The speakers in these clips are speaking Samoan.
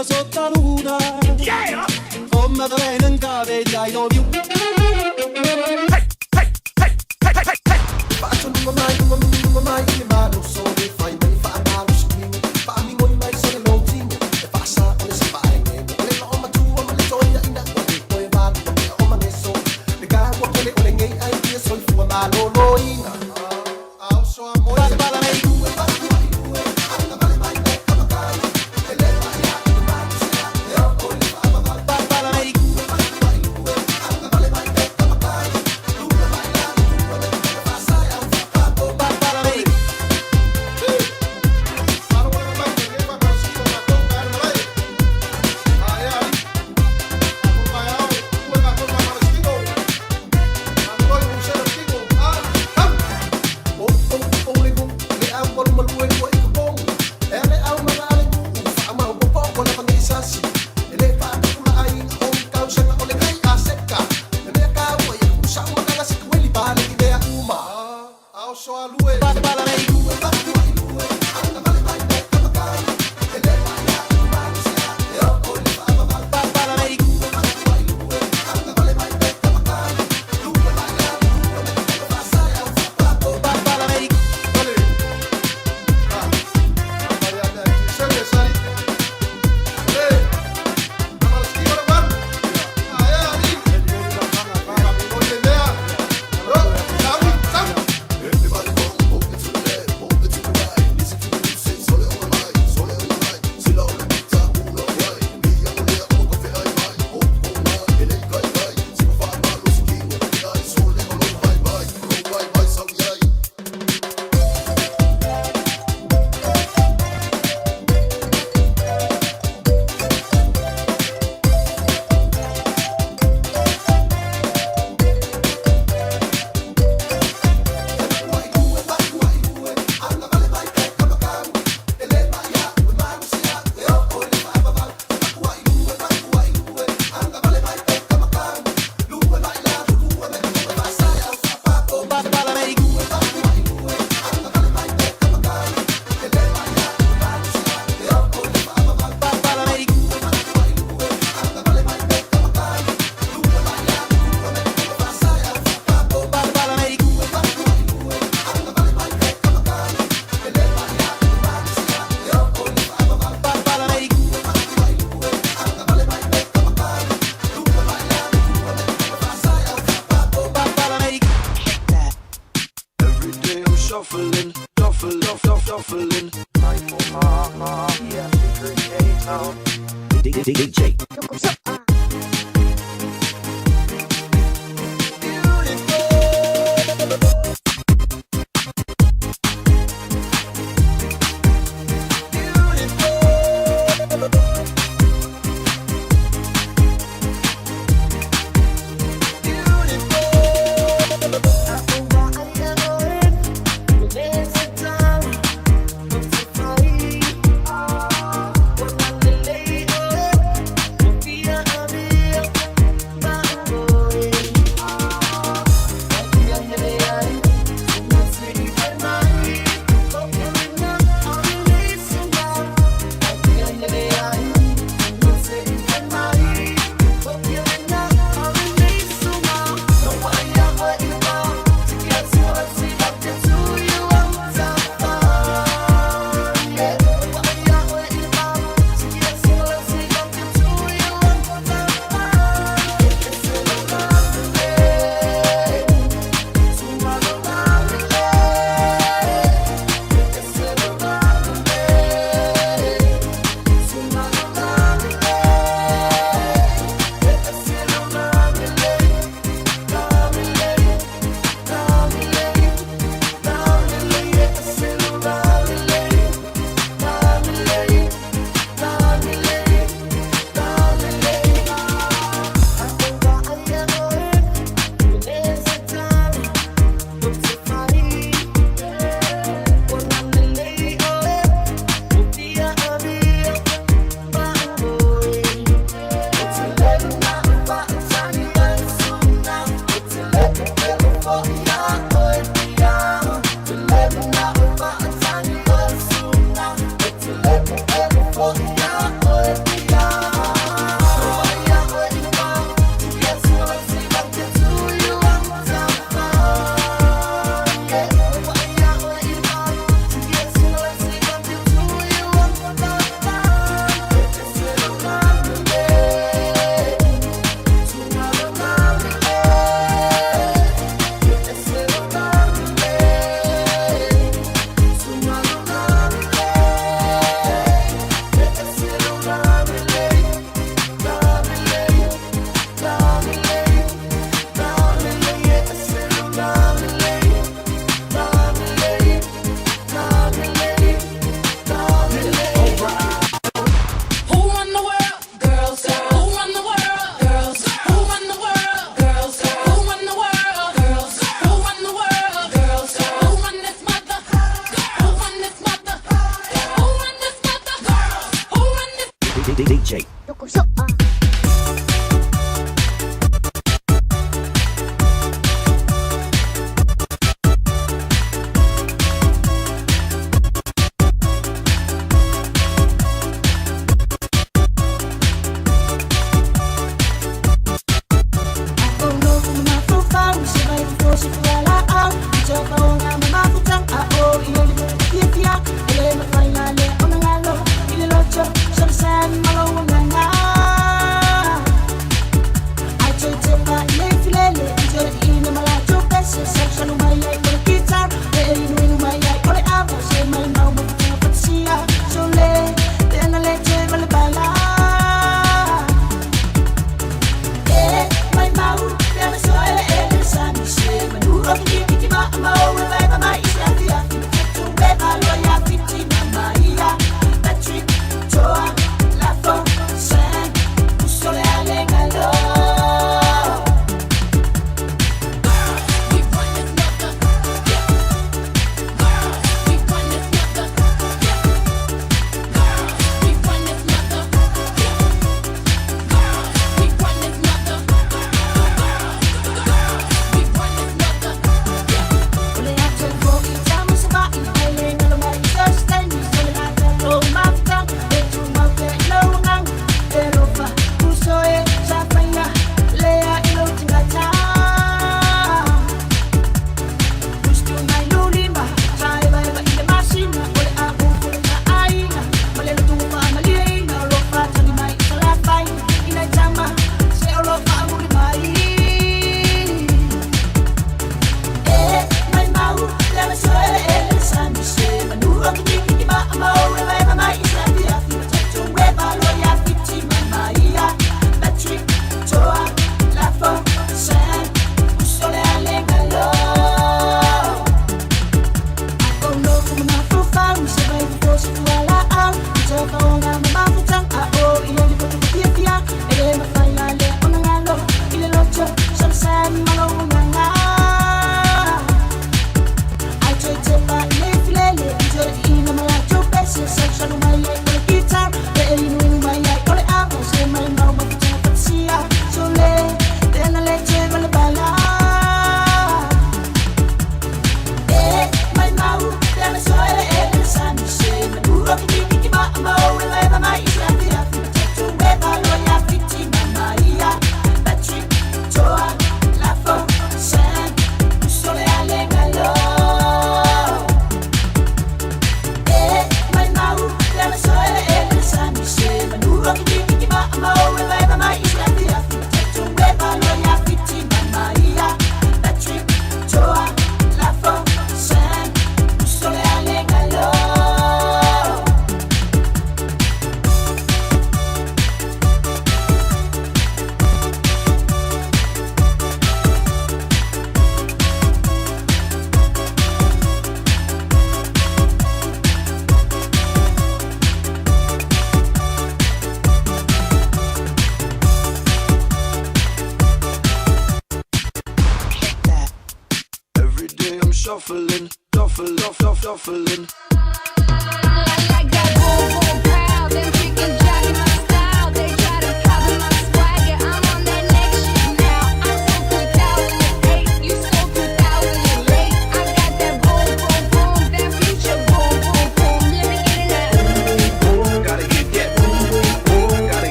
Luce sotto la luna. Yeah! Come te viene in capo I love you. Hey, hey, hey, hey, hey, hey. Yeah.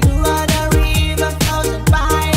You are the river flows by.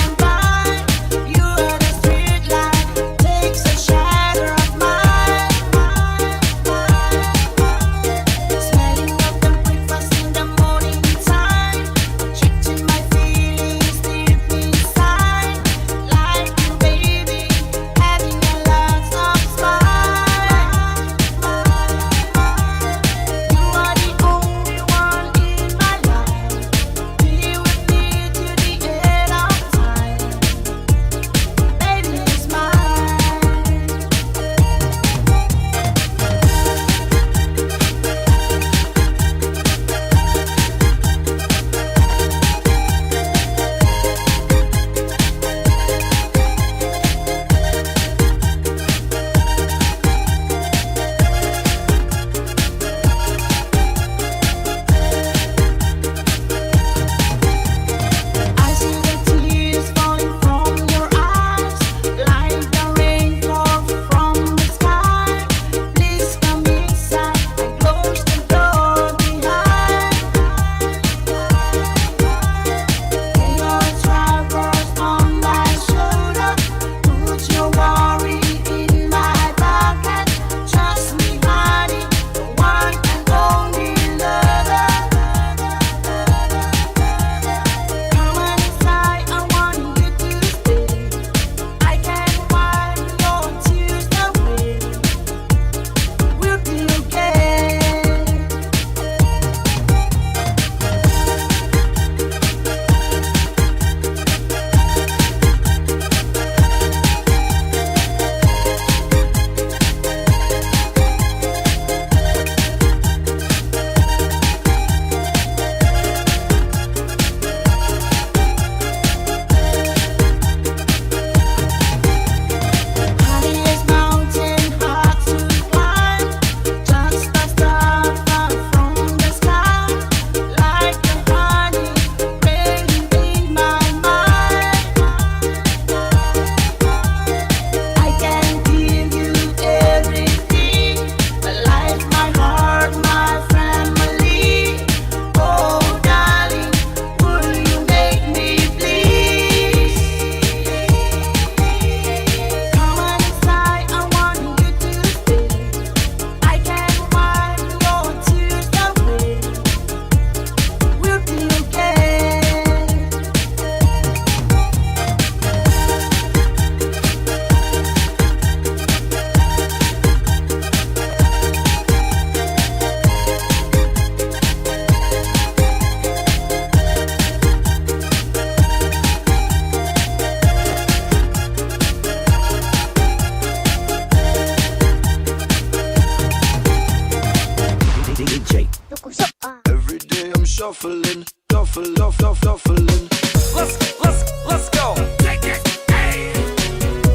shuffling, shuffle, shuffle, shuffling. Let's go. Take it. Hey.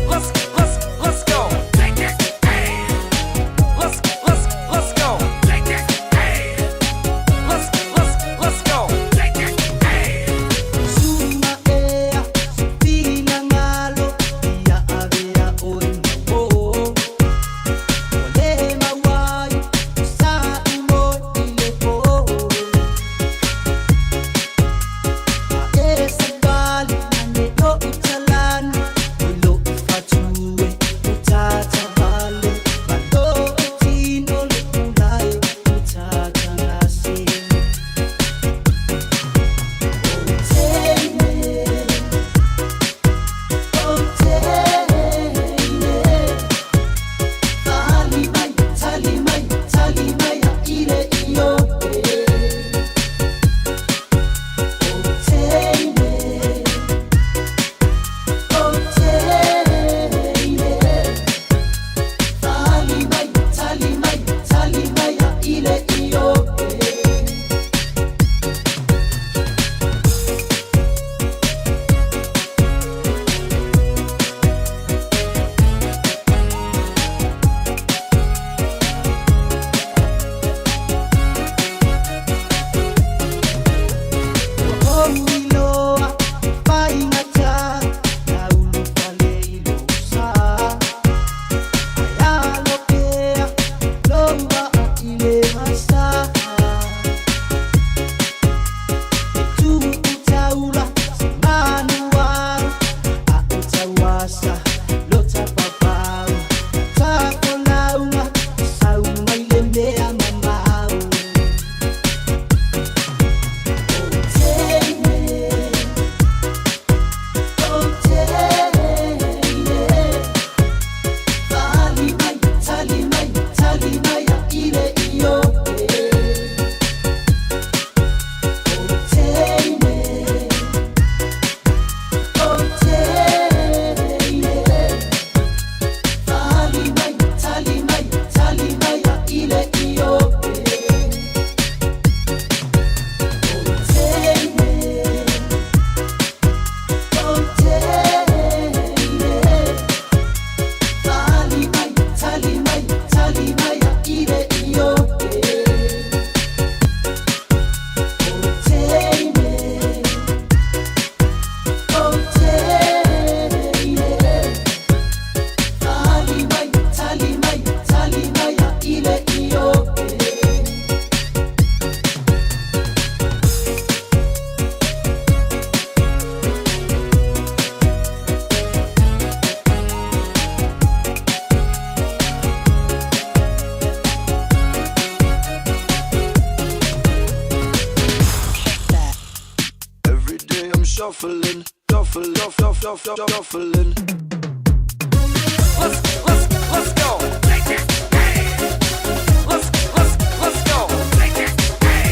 Let's go. Take it. Hey. Let's go. Take it. Hey. Let's go. Take it. Hey. Suma ea, pina ngalo, ia avea oi mo. O le mawai, sa imo ile po. A e sabali, nane o italani, ilo ifatue, utata vale, malo itino le ulai, utata ngasi. Oiloa faigata na ulufale ilousa ayalo pea loua ile masa e tuu taula semanuaru a utauasa lotapapau takolauga saumailemea mamau. Every day I'm shuffling, shuffle, shuffle, shuffle, shuffling. Let's go. Take it. Hey. Let's go. Take it. Hey.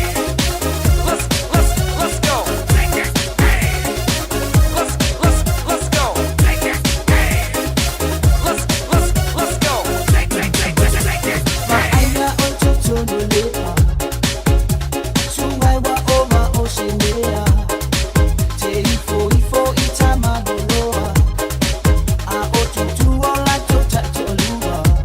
Let's go. Take it. Hey. Let's go. Take it. Hey. Let's go. Take take take take it. Aina ototonolea, sungaiwa oma osemea, te ifo ifo itamadoloa, a otutuola totatolua.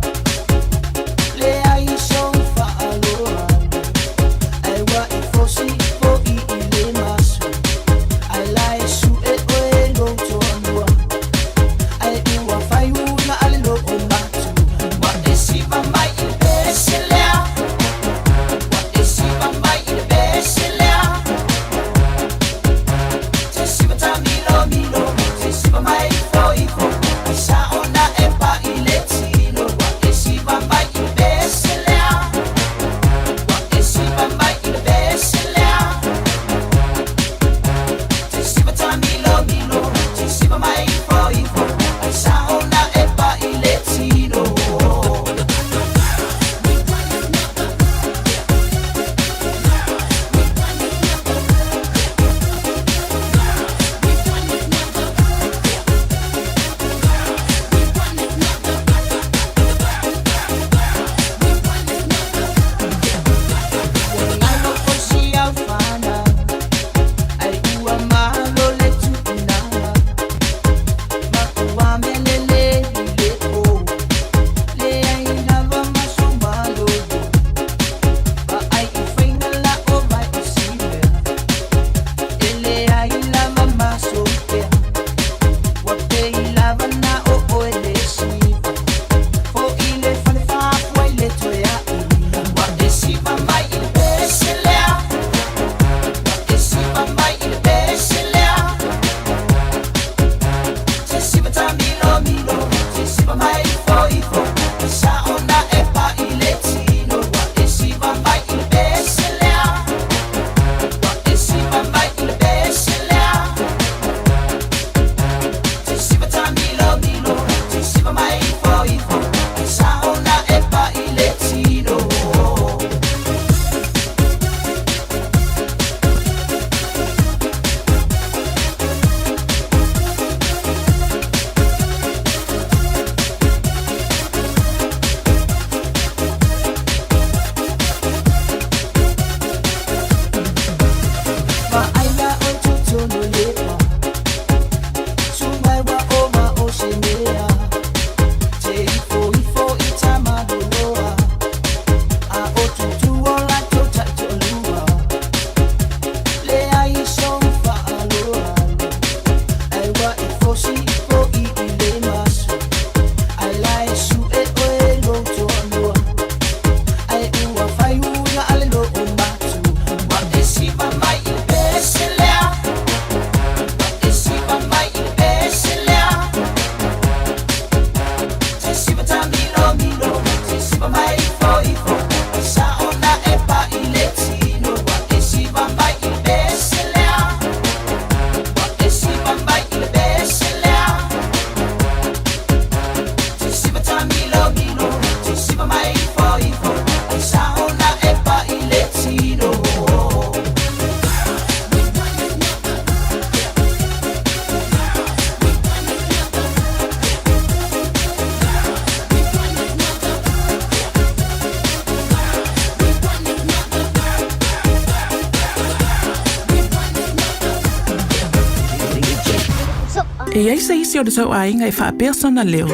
E i ai se isi o le tou aiga e faapea sona leo,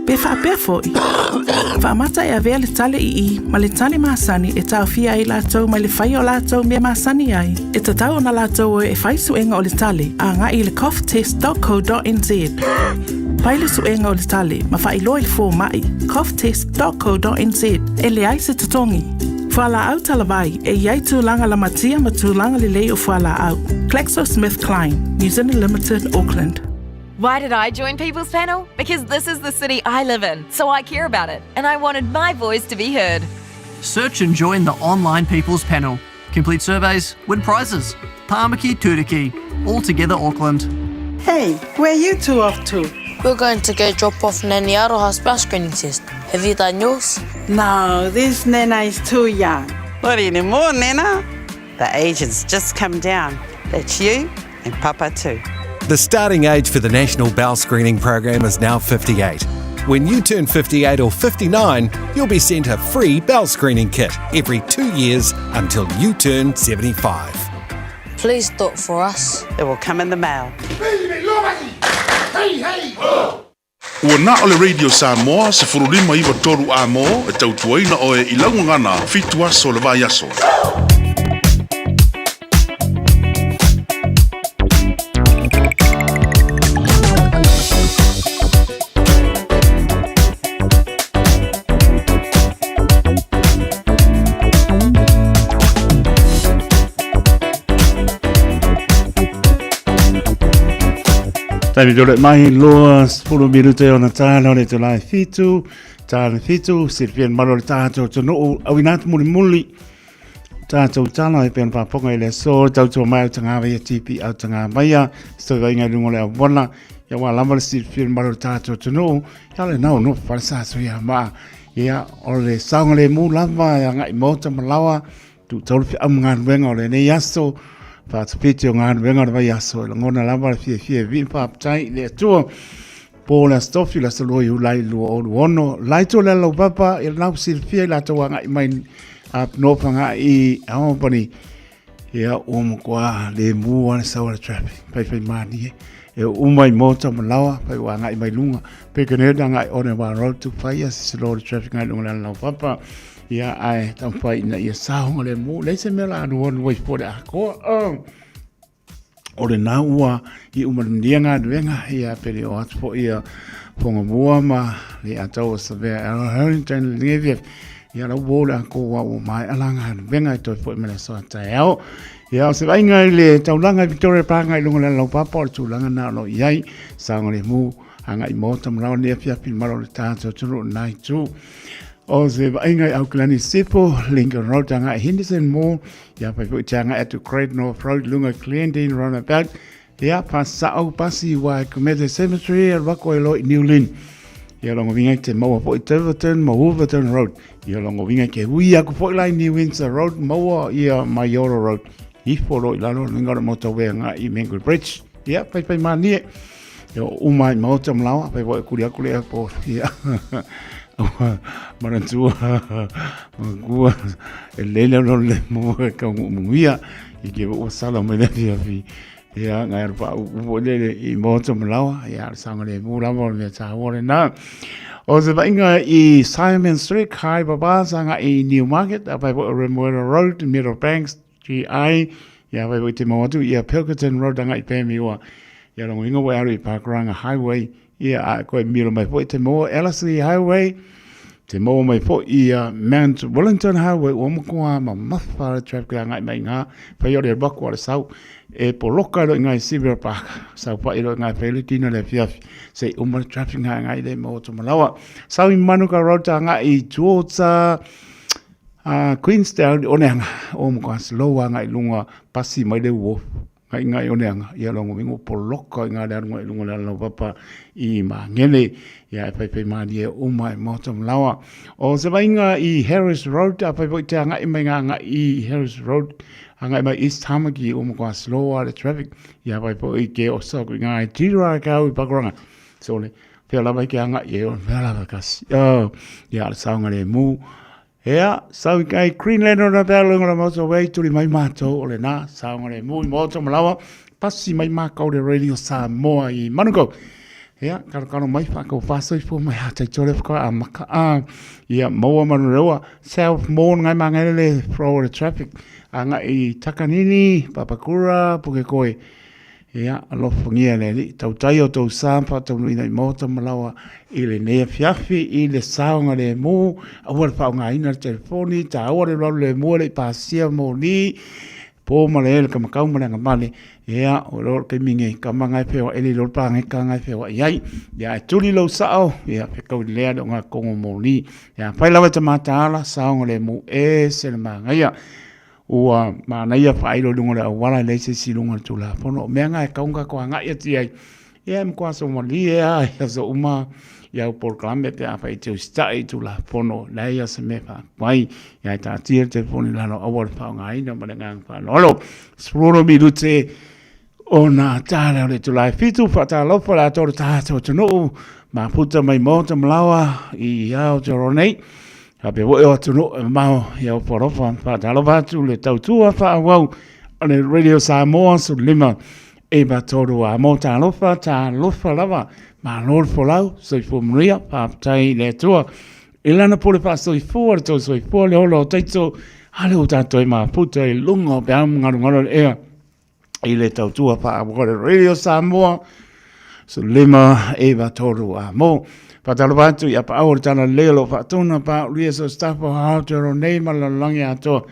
pe faapea foi, faamata e avea le tale i i ma le tale masani e taofia ai latou mai le faia o latou mea masani ai, e tatau ona latou o e fai suega o le tale agai i le coughtest.co.nz. Fai le suega o le tale ma faailoa i le fomai, coughtest.co.nz, e leai se totogi. Fualaau talavai, e i ai tulaga lamatia ma tulaga lelei o fualaau. GlaxoSmithKline, New Zealand Limited, Auckland. Why did I join People's Panel? Because this is the city I live in, so I care about it, and I wanted my voice to be heard. Search and join the online People's Panel. Complete surveys, win prizes. Tāmaki Turuki, all together Auckland. Hey, where are you two off to? We're going to go drop off Nanny Aroha's bowel screening test. Have you done yours? No, this Nana is too young. Not anymore, Nana. The age has just come down. That's you and Papa too. The starting age for the National Bowel Screening Program is now 58. When you turn 58 or 59, you'll be sent a free bowel screening kit every two years until you turn 75. Please do it for us. It will come in the mail. Ua na o le Radio Samoa 1593 A-mo e tautuaina oe i lau gagana fitu aso o le vaiaso. Taimi tole mai loa 10 minute ona tāna o le te lai fitu, tāna fitu, silfia malo le tātou tonu, au inatu muli muli, tātou tala e pēna pāponga i le aso, tautua mai au tangā vaia tipi au tangā vaia, stoi vainga i lunga o le awana, ia wā lava le silfia malo le tātou tonu, ia le nau no whalesa aso ia maa, ia o le saonga le mū lava, ia ngai mōta malawa, Tu taulu fi amu galuega o lenei aso, faatupiti o galuega o le vaiaso, e lagona lava le fiafia e vii ma faafetai i le Atua. Po le Aso Tofi, le aso 2 Iulai 2026, la itu o le Alaupapa, ia lena ua silafia i latou agai mai a nofoaga i Albany, ia ua matua lemu lava le sau a le traffic, faifai malie. E uma i mota ma lawa, fai ua agai mai luga. Birkenhead agai Onewa Road, Tufaia, sisilo le traffic ngai luga o le Alaupapa. Ia, ae taumafai ina ia saoga le mu, leai se mea la anuanu ai fua le akoa. Oh. O le nā ua i umalunia galuega, ia pe le o atu foi ia Fonga ma le atau o Savea Aaron Harrington le ngevia. Ia la ua le akoa ua mai ala galuega e toe foi ma le aso a taeao. Ia o se vaaiga i le taulaga i Victoria Park i luga o le laupapa o le tulaga na o lo o i ai, saoga le mu, agai maota ma lawa nei afiafi le malo o le tātou atunuu i lena itu. O se vaaiga i Auckland i Sifo, Lincoln Road agai Henderson Mall, ia fai foi te agai atu Great North Road lunga Glendene Roundabout, ia pasao pasi wa Kumete Cemetery e wako e lo i New Lynn. Ia longo vinga te maua foi Tiverton ma Wolverton Road. Ia longo vinga ke hui aku foi lai New Windsor Road maua ia Maioro Road. Ifo lo i lalo ninga o le motorway nga i Mangere Bridge. Ia, pai pai manie. Ia, uma i maota malawa, pai foi kuri aku le airport. Ia, manatua, makua, e lele lo le mo e ka munguia, i ke ua sala mai le afi. Ia, ngai aru pa u lele i maota malawa, ia, sanga le mu lava o le mea tāua le nā. O se vainga i Simon Street, Kai Baba, sanga i Newmarket, a pai foi Remuera Road, Middle Banks, GI, ia whai wai te mau atu, ia Pilkerton Road anga i Pēmiwa, ia rongo inga wai aru i Pakuranga Highway, ia a koe miro mai foi te moa Ellerslie Highway, te moa mai foi ia Mount Wellington Highway, ua makoa ma mawha le traffic anga i mai ngā, whai ore rako ale sau, e poloka ro i ngai Sibira Park, sau whai ro i ngai whailutina le fiafi, sei uma le traffic ngā ngai le moa tumalawa. Sau i Manuka Road anga i Tuota, A Queenstown i Oneanga, o mo ka slow anga i lunga pasi mai le wharf ngai ngai Oneanga, ia longo wingo poloka i ngā le arunga i lunga le alau papa i Mangene, ia e whaiwhai mārie uma e Motam Lawa. O se vainga i Harris Road, a whaiwhai te anga i mai ngā anga i Harris Road, anga i mai East Tamaki, o mo ka slow a le traffic, ia whaiwhai i ke osa i ngā i tira kau i Pakuranga. So le, whia lava i ke anga i e o, whia lava kasi. Oh, ia le saunga le mū, Ea, sau i kai Greenland o na pea lunga la moto wei tuli mai mātou o le nā, saonga le mui moto malawa, Pasi mai mākau le Radio Samoa i Manukau. Ia, karokaro mai, whakau whāsoifua mai, ha tai tore whakawa a maka a. Ia, maua manurewa, South Morn, ngai māngairele, throw the traffic. A ngai i Takanini, Papakura, Pukekohe. Ia, alofangia le Alii, tautai o tou sa ma faataunuuina i maota ma laoa i lenei afiafi i le saogalemu, aua le faaaogaina le telefoni, taua le alualu lemu e le i pasia moni, po ma le le kamakau ma le agavale, ia, ua iloa o le taimi nei, kama na e feoai le iloa le paneta na e feoai ai. Ia, ae tuli lou sao, ia, fetaui lelei lava le ogatotonu moni. Ia, afai lava e te mataala, saogalemu, ese le manaia. Ua manaia faailo i luga o le auala e leai se isi i luga o le Tulafono. O mea na e tatau ona tatou agai atu i ai, ia e matua somalie lava i aso uma i au polokalame pe afai e te usitai i Tulafono, e leai lava se mea e faatuai. Ae taatia le telefoni i lalo aua le faaaogaina ma le agaga faaaloalo. 16 minute ona tala o le itula e 7, faatalofa le atoa o le tatou atunuu, mafuta mai maota ma laoa i Aotearoa nei. Faapea foi o atunuu e mamao i Aopo-alofa. Faatalofa atu le tautua faaauau o le Radio Samoa 15 93 a mo talofa, talofa lava. Malo le folau, soifua manuia, faafetai i le Atua. I lana pule faasoifua, le tau soifua, le ola o taito, a le o tātou e mafuta i luga o peau magalugalo le ea. I le tautua faaauau le Radio Samoa, 15 93 a mo. Faatalofa atu i apaau o le tala lelei o lo o faatona paaulia so staff o Aotearoa nei ma le lalolagi atoa.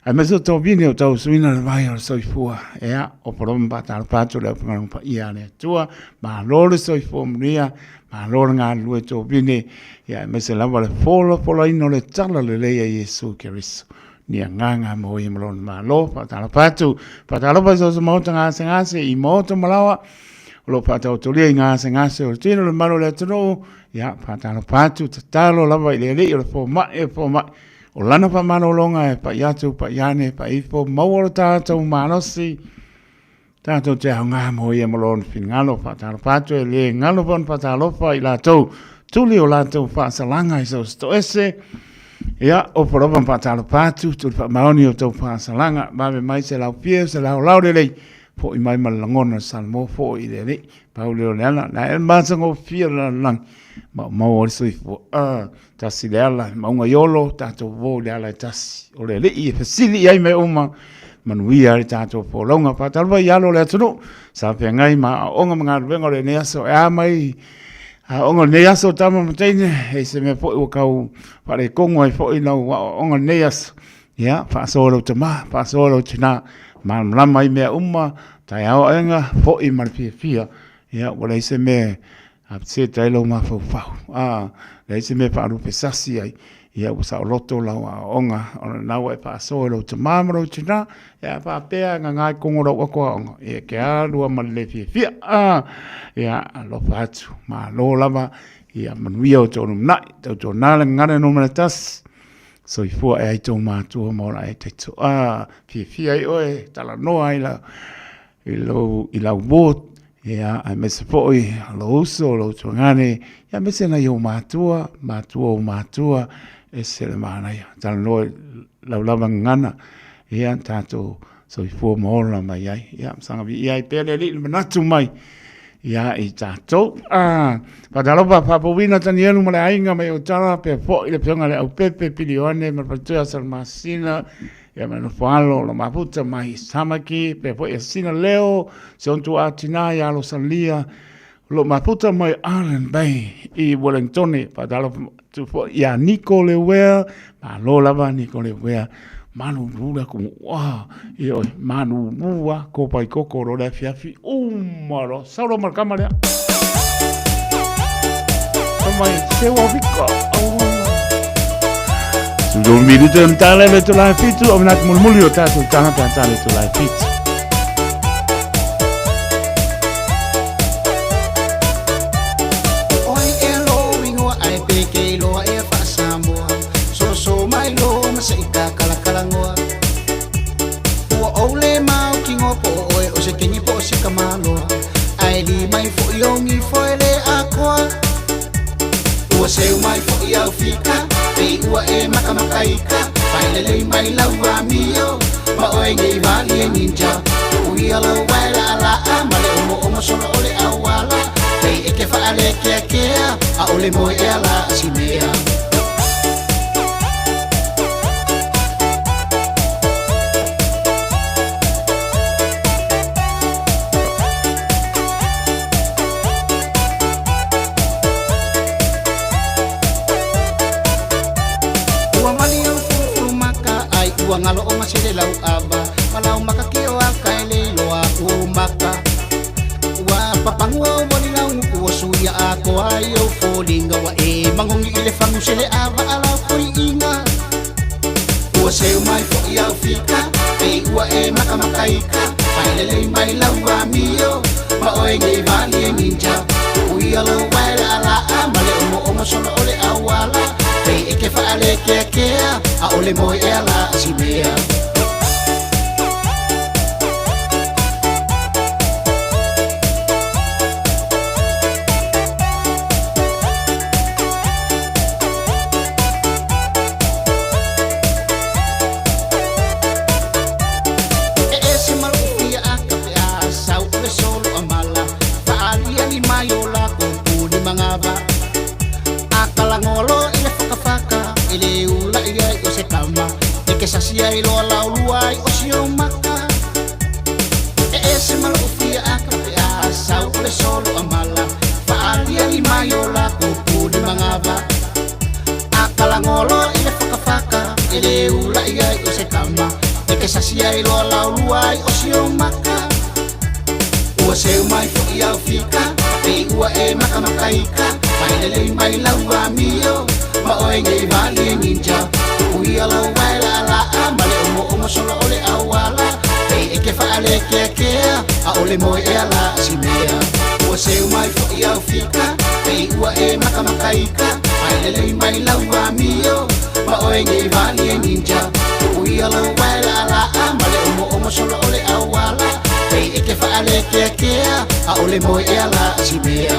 Aemaise o tovine o tausuina le vai o le soifua. Ea, o poroma faatalofa atu le aufaigaluega paia a le Atua. Malo le soifua manuia, malo le galulue tovine, ia aemaise lava le folafolaina o le tala lelei a Iesu Keriso. Ni agaga mo ia ma lona Malo. Faatalofa atu, faatalofa i so o se maota gasegase i maota ma laoa o lo o faataotolia i gasegase o le tino le mamalu o le atunuu. Ia, faatalofa atu, tatalo lava i le Alii o le fomai o fomai, o lana faamalologa e pai atu, pai ane, pai ifo, maua lo tatou malosi. Tatou te aoga mo ia ma lona finagalo. Faatalofa atu e le galo foi ona faatalofa i latou tuli o latou faasalaga i so o se toese. Ia, opo lava ma faatalofa atu, tuli faamaoni o tou faasalaga, vave mai se laufia, se laolao lelei, foi mai ma le lagona o Salamo foi i le Alii. Pau lea o le ala, la e matagofie le lalolagi, maumau ai le soifua. Ah, Tasi le ala, mauga i Olo, tatou uo i le ala e tasi. O le Alii e fesili i ai mea uma, manuia ai le tatou folauga. Faatalofa i alo o le atunuu, sa feagai ma aoaoga ma galuega o lenei aso. E a mai aoaoga o lenei aso, tama ma teine, e se mea foi ua tau faaletonu ai foi lau aoaoga o lenei aso. Ia, faasoa lou tama, faasoa lou tina, malamalama i mea uma, taeao aega, foi ma le fiafia. Ia, ua leai se mea Upset ai lou mafaufau, a, leai se mea faalupe sasi ai, ia ua saoloto lau aoaoga, o lena ua e faasoa i lou tama ma lou tina, ia a faapea e gaga i kogo lau atu aoga, ia e te alu lava ma le le fiafia, a, ia alofa atu, malo lava, ia manuia outou lumanai, tautuana le gagana numera 1, soifua ea i tou matua ma ola e taito, a, fiafia ai oe, talanoa ai la, i lou, i lau ward, ia, aemaise foi lou uso, lou tuagane, ia, aemaise nai ou matua, matua o matua, ese le manaia. Talanoa i lau lava gagana, ia, tatou soifua ma ola mai ai. Ia, saga viia ai pea le Alii le manatu mai ia i tatou. Ah, faatalofa faapouina Tanielu ma le aiga mai Otara, pea foi le afioga i le Aupepe Pili Ioane ma le faletua ia Salamasina, Ia mai nofo alo lo mafuta mai Tamaki, pea foi e sina leo, se ontu a tina ia Rosalia, lo mafuta mai Island Bay i Wellingtone, whakatalofa atu foi ia Niko Lewea, malo lava Niko Lewea, malulu le aku, wa, e oi, malulu a, kōpai koko ro le afiafi, uma ro, sauro ma le kama lea. Mai, se ua vika, aua. Sulu minuto e tala le tula fitu, o menat mulmuli o tātou tala pa tala le tula fitu. Oi e lo ingoa ai pe ke loa e faasamoa Soso mai lo ma se i ka kalakalangoa Ua ou le mau kingoa po o oe o se kengi po o se kamaloa Ae li mai foʻi ou gifo e le akoa Ua seu mai foʻi au fika Pei ua e makamakaika Failelei mai lau amio Ma oe nei malie ninja Tuʻu ia lou wae laʻalao. ʻAʻole moe e ala a simea. Ua mali au fulufulu maka ai ua ngalo o masele lau ava ma lau maka kio a ka e le iloa ua maka ua papangu au moli lau nguku o suia a koa ai au foliga ua e magogi i le fagu sele ava a lau foiiga ua seu mai foʻi au fika pei ua e makamakaika failelei mai lau amio ma oe nei vali e ninja uia lou wae laalaa ma le omoomo solo o le auala pei e ke faalekeakea ʻaʻole moe e ala a simea. E ese ma loʻu fia a ka pe a sau o le solo a mala faaliali mai o lakou puni magava a kalagolo i le fakafaka e le ulaʻi ai o se kama e ke sasi ai loa laulua ai o sio maka e ese ma loʻu fia a ka pe a sau o le solo a mala faaliali mai o lakou puni magava a kalagolo i le fakafaka e le ulaʻi ai o se kama e ke sasi ai loa laulua ai o sio maka ua seu mai foʻi au fika pei ua e makamakaika failelei mai lau amio ma oe nei vali e ninja uia lou wae laalaa ma le omoomo solo o le auala pei e ke faalekeakea ʻaʻole moe e ala a simea ua seu mai foʻi au fika pei ua e makamakaika failelei mai lau amio ma oe nei vali e ninja uia lou wae laalaa ma le omoomo solo o le auala pei e ke faalekeakea ʻaʻole moe e ala a simea.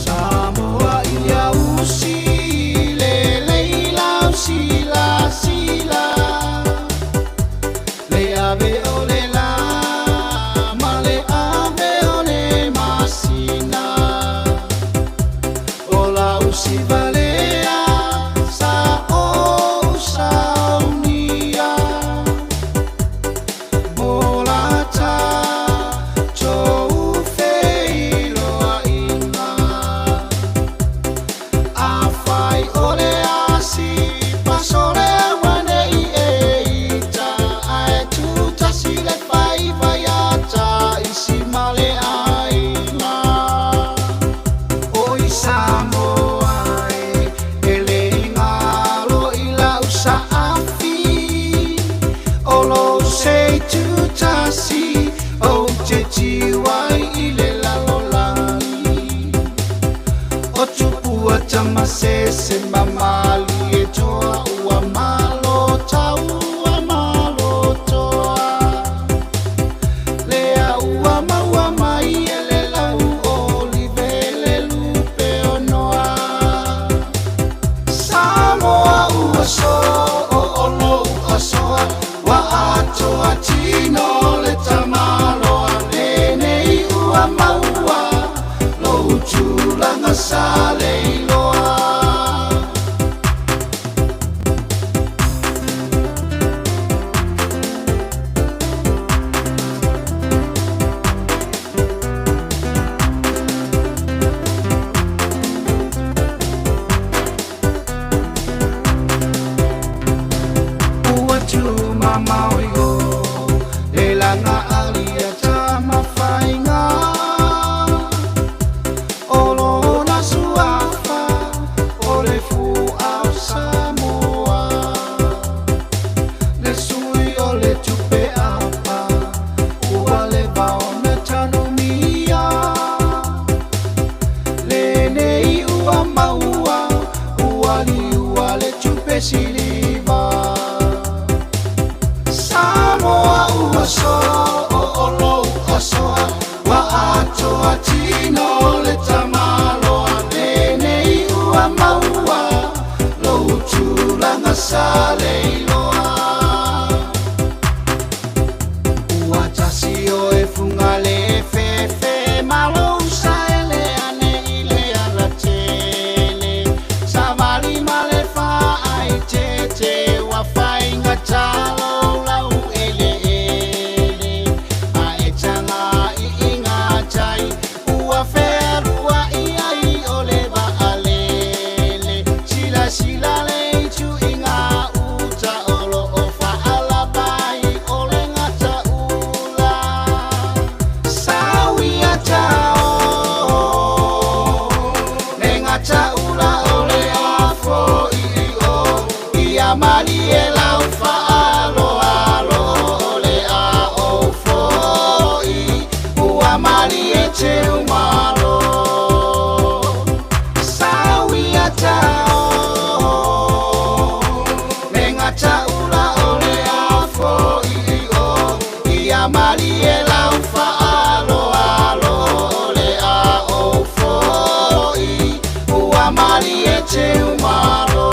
Samoa ia usi le leila sila sila le ave o le la ma le ave o le masina o la usi valea sa o saunia mo la tatou feiloaiga. Afai o le asi pasole uanei e ita ae tutasi le faiva ia taisi ma le aiga. Oi Samoa e, e le igalo i lau saafi o lou seitutasi ou te tiu ai i le lalolagi o tupua tamasese ma malie toa ua malo tau ua malo toa lea ua maua mai e le lau olive le lupe o noa Samoa ua soo o lou asoa ua atoa tino le tamaloa lenei ua maua lou tulaga sa leiloa. sa leiloa. Ua tasi o e funga le fefe malo sa ele ane i le alatele. Savali ma le faai tete ua fainga talo lau ele ele. A e tanga i inga tai ua fealua i ai o le vaalele. Sila sila le itu inga uta o lo o faalapai o le gata ula. Sauia tao le gata ula o le afo i o ia malie lau faaloalo o le a ou foi ua malie teumalo. Sauia tao le gata ula o le afo i o ia malie lau faaloalo o le a ou foi ua malie teumalo.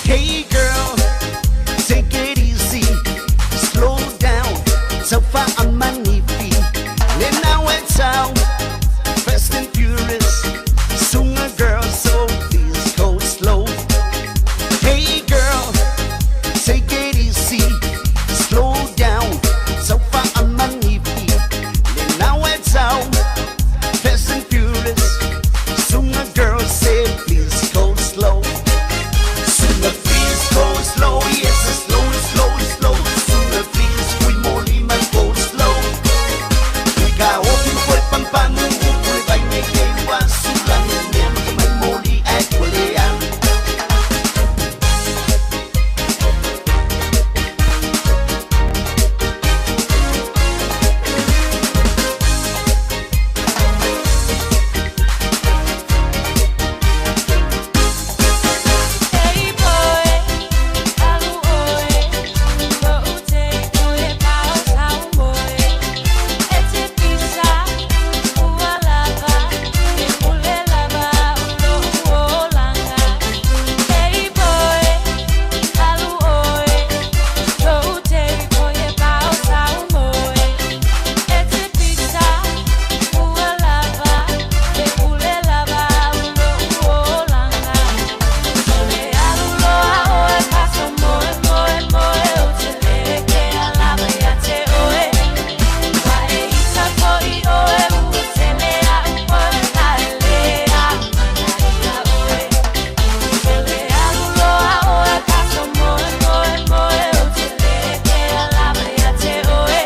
Hey girl, take it easy, slow down, so far I'm manifi. And now it's out, fast and furious, sooner girl, so please go slow. Hey girl, take it easy, slow down, so far I'm manifi. And now it's out, fast and furious, sooner girl, say please go slow. Sooner please go slow, yes, slow, slow, slow. Sooner please, fui molima, go slow. Ika opi fue pampanu, ule vai me kewa, sulan, nem mai moli akulea. Hey boy, alu oe, ko ute koe pao tau moe. E te pisa, ua lava, e ule lava ulo uolanga. Hey boy, alu oe, ko ute koe pao tau moe. E te pisa, ua lava, e ule lava ulo uolanga. Le alu loa oe paso moe moe moe o te lele ke alava ia te oe. Wa e ita koi oe ua tele a upoe a le a mana ia oe. Le alu loa oe paso moe moe moe o te lele ke alava ia te oe.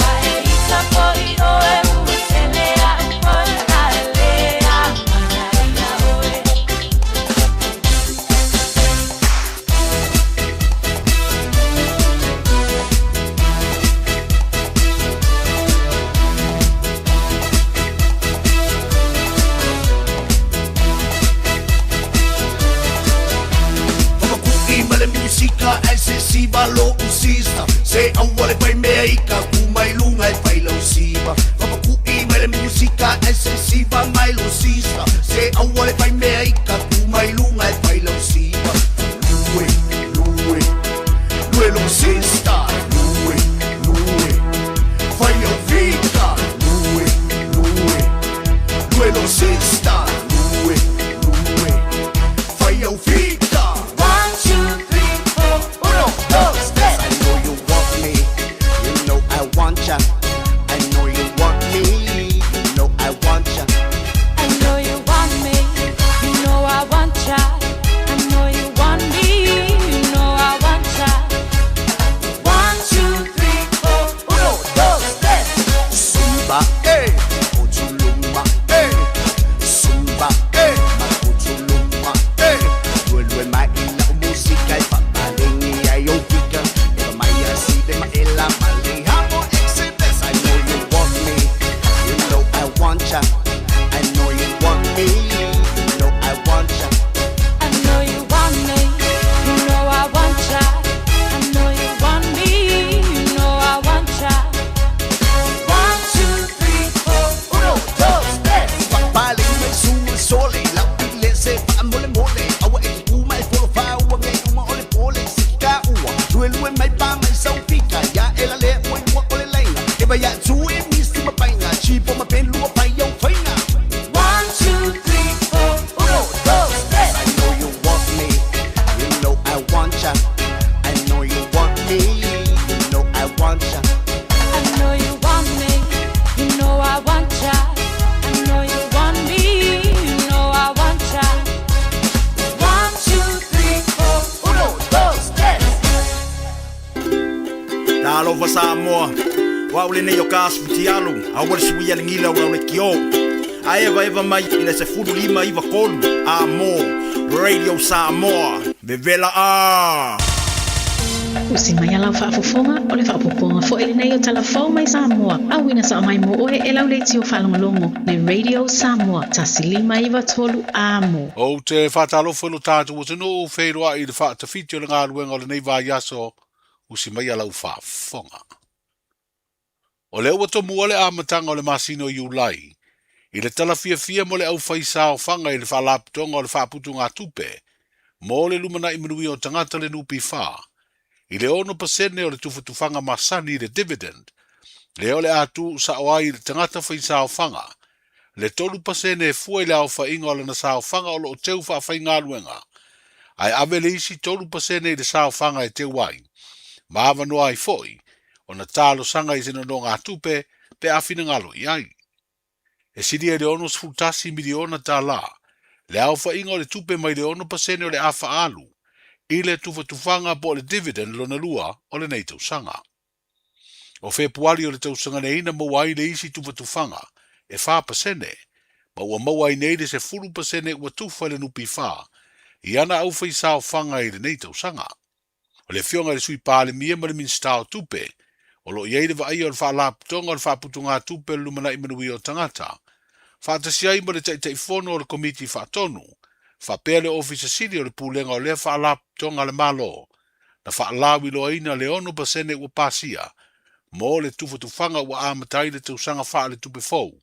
Wa e ita koi oe ua tele a upoe a le a mana ia oe. Papaku'i ma le misika ai se siva lo usista Se aua le fai mea i ka kuma i lunga e fai lau siva. Papaku'i ma le misika ai se siva mai lo sista Se aua le fai mea i ka kuma i lunga e fai lau siva. Lue, lue, lue lo sista. Lue, lue, fai au vita. Lue, lue, lue lo sista. Lue, lue, fai au vita. 1, 2, 3, 4, uno, dos, tres. I know you want me, you know I O au lenei o ka aso futialu, aua le suia le gila o lau leitio. A evaeva mai i le 15 93 A mo Radio Samoa. Vevela a! Usi mai a lau faafofoga, o le faaopoopoga foi lenei o Tala Fou mai Samoa, auina sao mai mo oe e lau leitio faalogologo, le Radio Samoa, 1593 A mo. Ou te faatalofa i lo tatou atunuu, feiloai i le faatafiti o le galuega o lenei vaiaso, usi mai a lau faafofoga. O lea ua tomua le amataga o le masina o Iulai i le tala fiafia mo le aufaisaofaga i le Faalapotopotoga o le Faaputugatupe mo le Lumanai Manuia o Tagata le NPF i le 6% o le tufatufaga masani i le dividend lea o le a tuu sao ai i le tagata faisaofaga le 3% e fua i le aofaiga o lana saofaga o lo o teu faafaigaluega, ae ave le isi 3% i le saofaga e teu ai, ma avanoa ai foi ona talosaga i se nonogatupe pe a finagalo i ai. E silia i le $61 miliona tala le aofaiga o le tupe mai le 6% o le a faaalu i le tufatufaga po o le dividend lona lua o lenei tausaga. O Fepuari o le tausaga nei na maua ai le isi tufatufaga e 4%, ma ua maua ai nei le 10% ua tufa i le NPF i ana aufaisaofaga i lenei tausaga. O le Afioga i le Sui Palemia ma le Minisita o Tupe, o lo o i ai le vaaia o le Faalapotopotoga o le Faaputugatupe o le Lumanai Manuia o Tagata, faatasi ai ma le Taitaifono o le Komiti Faatonu, faapea le Ofisa Sili o le Pulega o lea Faalapotopotoga a le Malo, na faalauiloaina le 6% ua pasia mo le tufatufaga ua amata ai le tausaga faaletupe fou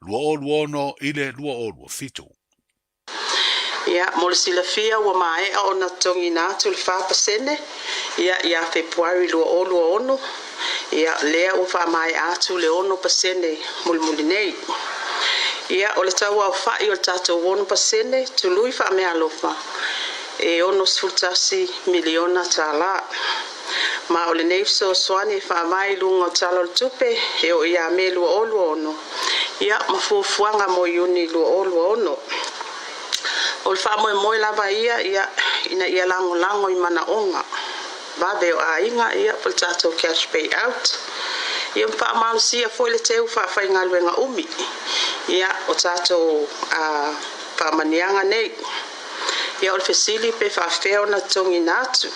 2026 i le 2027. Ia, mo le silafia ua maea ona totogiina atu le 4% ia ia Fepuari 2026, ia lea ua faamaea atu le 6% mulimuli nei. Ia, o le tauaofa'i o le tatou 6% tului faameaalofa e $61 miliona tala. Ma o lenei fesoasoani e faavae i luga o Tala o le Tupe e oo ia Me 2026, ia ma fuafuaga mo Iuni 2026. O le faamoemoe lava ia, ia, ina ia lagolago i manaoga vave o aiga, ia, po o le tatou cash payout, ia ma faamalosia foi le teu faafaigaluega umi, ia, o tatou faamaniaga nei. Ia o le fesili pe faafefea ona totogiina atu.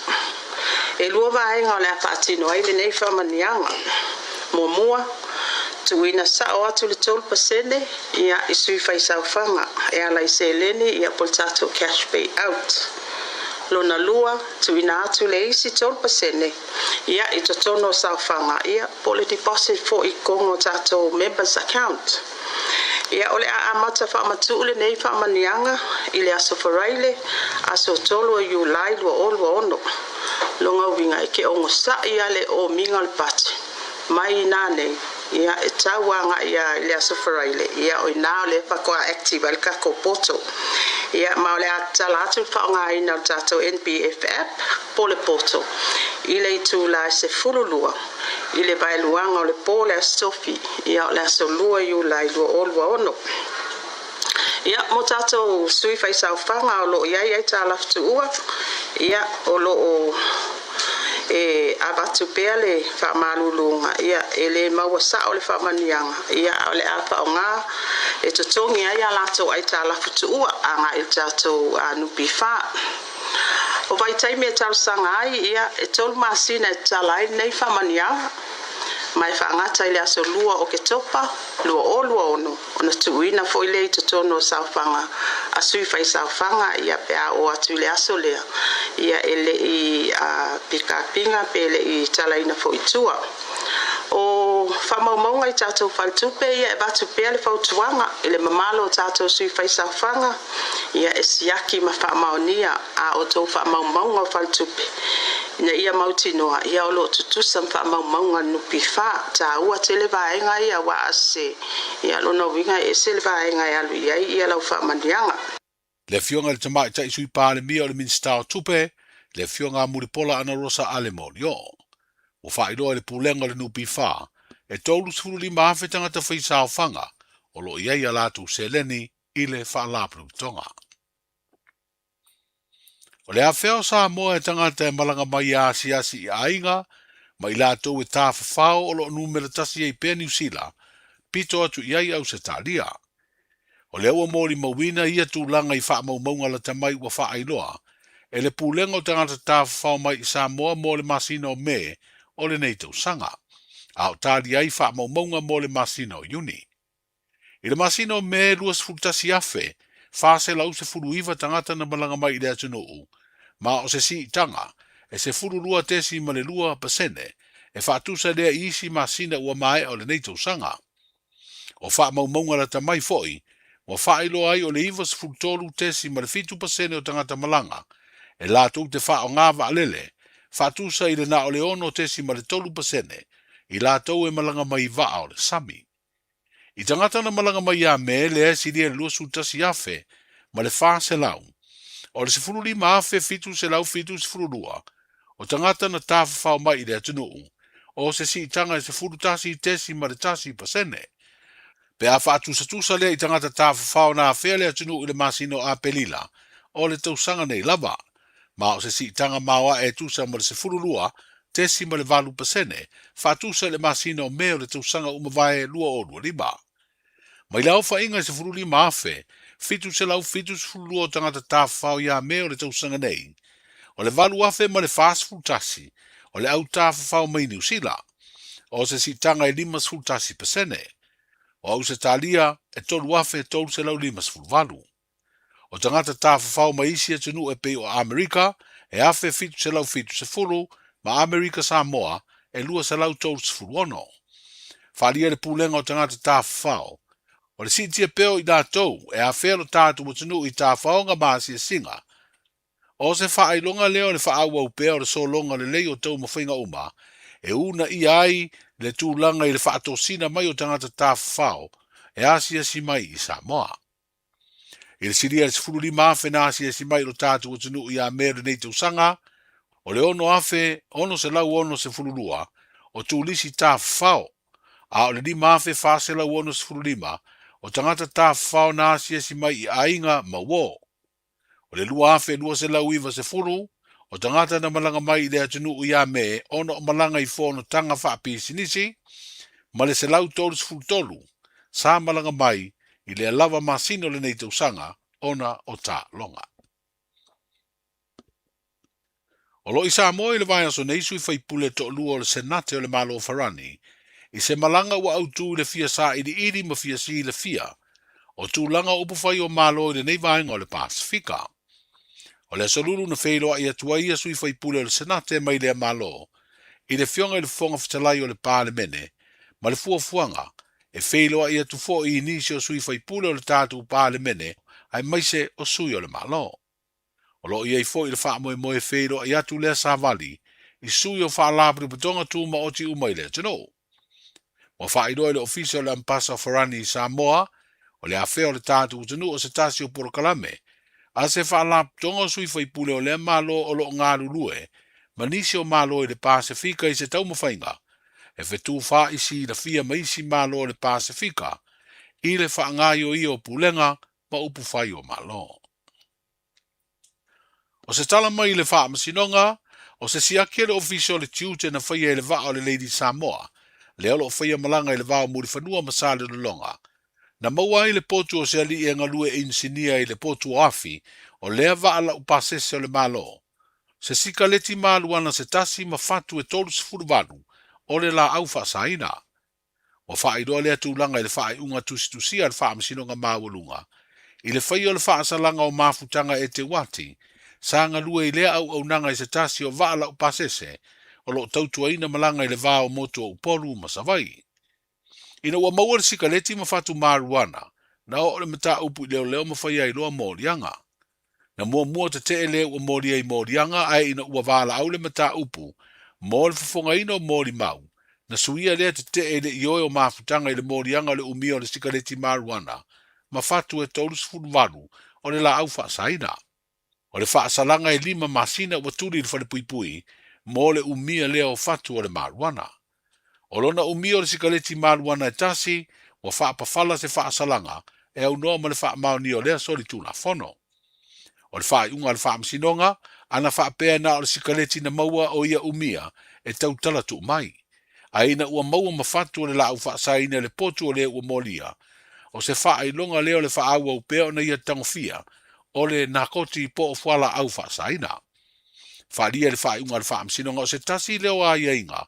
E lua vaega o le a faatino ai lenei faamaniaga. Muamua, tuuina sao atu le 3% ia i sui faisaofaga e ala i seleni ia po o le tatou cash pay out. Lona lua, tuuina atu le isi 3% ia i totonu o saofaga ia po o le deposit foi i totonu o tatou members account. Ia, o le a amata faamatuu lenei faamaniaga i le Aso Faraile, aso 3 o Iulai 2026. Lona uiga e ke ogosaʻi a le omiga o le pati mai inā nei, ia, e tau agaʻi a i le Aso Faraile, ia, o inā o lea faatoa active ai le tatou portal. Ia, ma o le a tatala atu le faaaogaina o le tatou NPF app po o le portal i le itula e 12 i le vaeluaga o le po le Aso Tofi, ia o le aso 2 Iulai 2026. Ia, mo tatou sui faisaofaga o lo o i ai aitalafu tuua, ia, o lo o e avatu pea le faamaluluga, ia, e le maua sao le faamanuiaga, ia, a o le a faaaoga e totogi ai a latou aitalafu tuua agai i le tatou NPF. O vaitaimi e talosaga ai, ia, e tolu masina e tatala ai lenei faamanuiaga, ma e faagata i le aso 2 o Oketopa 2026, ona tuuina foi lea i totonu o saofaga a sui faisaofaga, ia, pe a oo atu i le aso lea, ia, e le i pikapiga pe le i talaina foi i tua. O faamaumauga i tatou faletupe, ia, e avatu pea le fautuaga i le mamalu o tatou sui faisaofaga, ia e siaki ma faamaonia a outou faamaumauga o faletupe ina ia mautinoa ia o lo o tutusa ma faamaumauga a le NPF. Taua tele vaega ia aua a sese, ia lona uiga e ese le vaega e alu i ai ia lau faamanuiaga. Le Afioga i le Tamaitai Sui Palemia o le Minisita o Tupe, le Afioga a Mulipola Anarosa Ale Molioo. Ua faailoa e le Pulega o le NPF, e 35,000 tagata faisaofaga o lo o i ai a latou seleni i le Faalapotopotoga. O le afea o Samoa e tagata e malaga mai e asiasi i aiga ma i latou e tafafao o lo o numera tasi ai pea Niu Sila, pito atu i ai Ausetalia. O lea ua molimauina ia tulaga i faamaumauga lata mai ua faailoa e le Pulega o Tagata Tafafao mai i Samoa mo le masina o Me o lenei tausaga, a o tali ai faamaumauga mo le masina o Iuni. I le masina o Me 21,419 tagata na malaga mai i le atunuu, ma o se siitaga e 12.2% e faatusa lea i isi masina ua maea o lenei tausaga. O faamaumauga lata mai foi, ua faailoa ai o le 93.7% o tagata malaga e latou te faaaoga vaalele, faatusa i le na o le 6.3% i latou e malaga mai i vaa o le sami. I tagata na malaga mai ia Me lea e silia i le 21,000 ma le 400, o le 15,772 o tagata na tafafao mai i le atunuu, o se siitaga e 11.1%. Pe a faatusatusa lea i tagata tafafao na afea le atunuu i le masina o Aperila o le tausaga nei lava, ma o se siitaga maoae e tusa ma le 12.8% faatusa i le masina o Me o le tausaga ua mavae 2025. Mai le aofaiga e 15,772 o tagata tafafao ia Me o le tausaga nei, o le 8,041 o le au tafafao mai Niu Sila, o se siitaga e 51%. O Ausetalia e 3,358. O tagata tafafao mai isi atunuu e pei o Amerika e 1,770 ma Amerika Samoa e 236. Faaalia le Pulega o Tagata Tafafao, o le siitia pea o i latou e afea lo tatou atunuu i tafaoga ma asiasiga. O se faailoga lea o le faaauau pea o le sologa lelei o taumafaiga uma e uunaia ai le tulaga i le faatosina mai o tagata tafafao e asiasi mai i Samoa. I le silia i le 15,000 na asiasi mai i lo tatou atunuu ia Me o lenei tausaga, o le 6,662 o turisi tafafao, a o le 5,465 o tagata tafafao na asiasi mai i aiga ma uo. O le 2,290 o tagata na malaga mai i le atunuu ia Me ona o malaga i fonotaga faapisinisi, ma le 133 sa malaga mai i lea lava masina o lenei tausaga ona o taaloga. O lo o i Samoa i le vaiaso nei sui faipule toalua o le Senate o le Malo o Farani i se malaga ua autu i le fia sailiili ma fia silafia o tulaga o upufai o Malo i lenei vaega o le Pasefika. O le Aso Lulu na feiloai atu ai ia sui faipule o le Senate mai lea Malo i le Afioga i le Fofoga Fetalai o le Palemene ma le fuafuaga e feiloai atu foi i nisi o sui faipule o le tatou Palemene aemaise o sui o le Malo. O lo o i ai foi le faamoemoe e feiloai atu lea savali i sui o Faalapotopotoga Tumaoti uma i le atunuu. Ua faailoa e le Ofisa o le Ambasa o Farani i Samoa, o le afea o le tatou atunuu o se tasi o polokalame a se faalapotopotoga o sui faipule o lea Malo o lo o galulue ma nisi o Malo i le Pasefika i se taumafaiga e fetufaai silafia ma isi Malo o le Pasefika i le faagaioia o pulega ma upufai o Malo. O se tala mai i le Faamasinoga, o se siaki a le Ofisa o le Tiute na faia i le vaa o le Lady Samoa, lea o lo o faia malaga i le va o Mulifanua ma Salelologa, na maua ai le potu o se alii e galue inisinia i le potu o Afi o lea vaa laupasese o le Malo, se sikaleti maluana se tasi ma fatu e 38 o le laau faasaina. Ua faailoa lea tulaga i le faaiuga tusitusia a le Faamasinoga Maualuga i le faia o le faasalaga o mafutaga Eteuati sa galue i lea auaunaga i se tasi o vaa laupasese o lo o tautuaina malaga i le va o motu o Upolu ma Savaii. Ina ua maua le sikaleti ma fatu marijuana, na oo le mataupu i leoleo ma faia ai loa moliaga. Na muamua tetee le ua molia i moliaga ae ina ua valaau le mataupu mo le fofogaina o molimau, na suia lea tetee i le ioe o mafutaga i le moliaga o le umia o le sikaleti marijuana ma fatu e 38 o le laau faasaina. O le faasalaga e lima masina ua tuli i le falepuipui mo le umia lea o fatu o le marijuana. O lona umia o le sikaleti marijuana e tasi, ua faapafala se faasalaga e aunoa ma le faamaonia o lea solitulafono. O le faaiuga a le Faamasinoga, ana faapea na o le sikaleti na maua o ia umia e tautala tuu mai. Ae ina ua maua ma fatu o le laau faasaina i le potu o le ua molia, o se faailoga lea o le faaauau pea ona ia tagofia o le nakoti po o fualaau faasaina. Faaalia i le faaiuga a le Faamasinoga o se tasi lea o aiaiga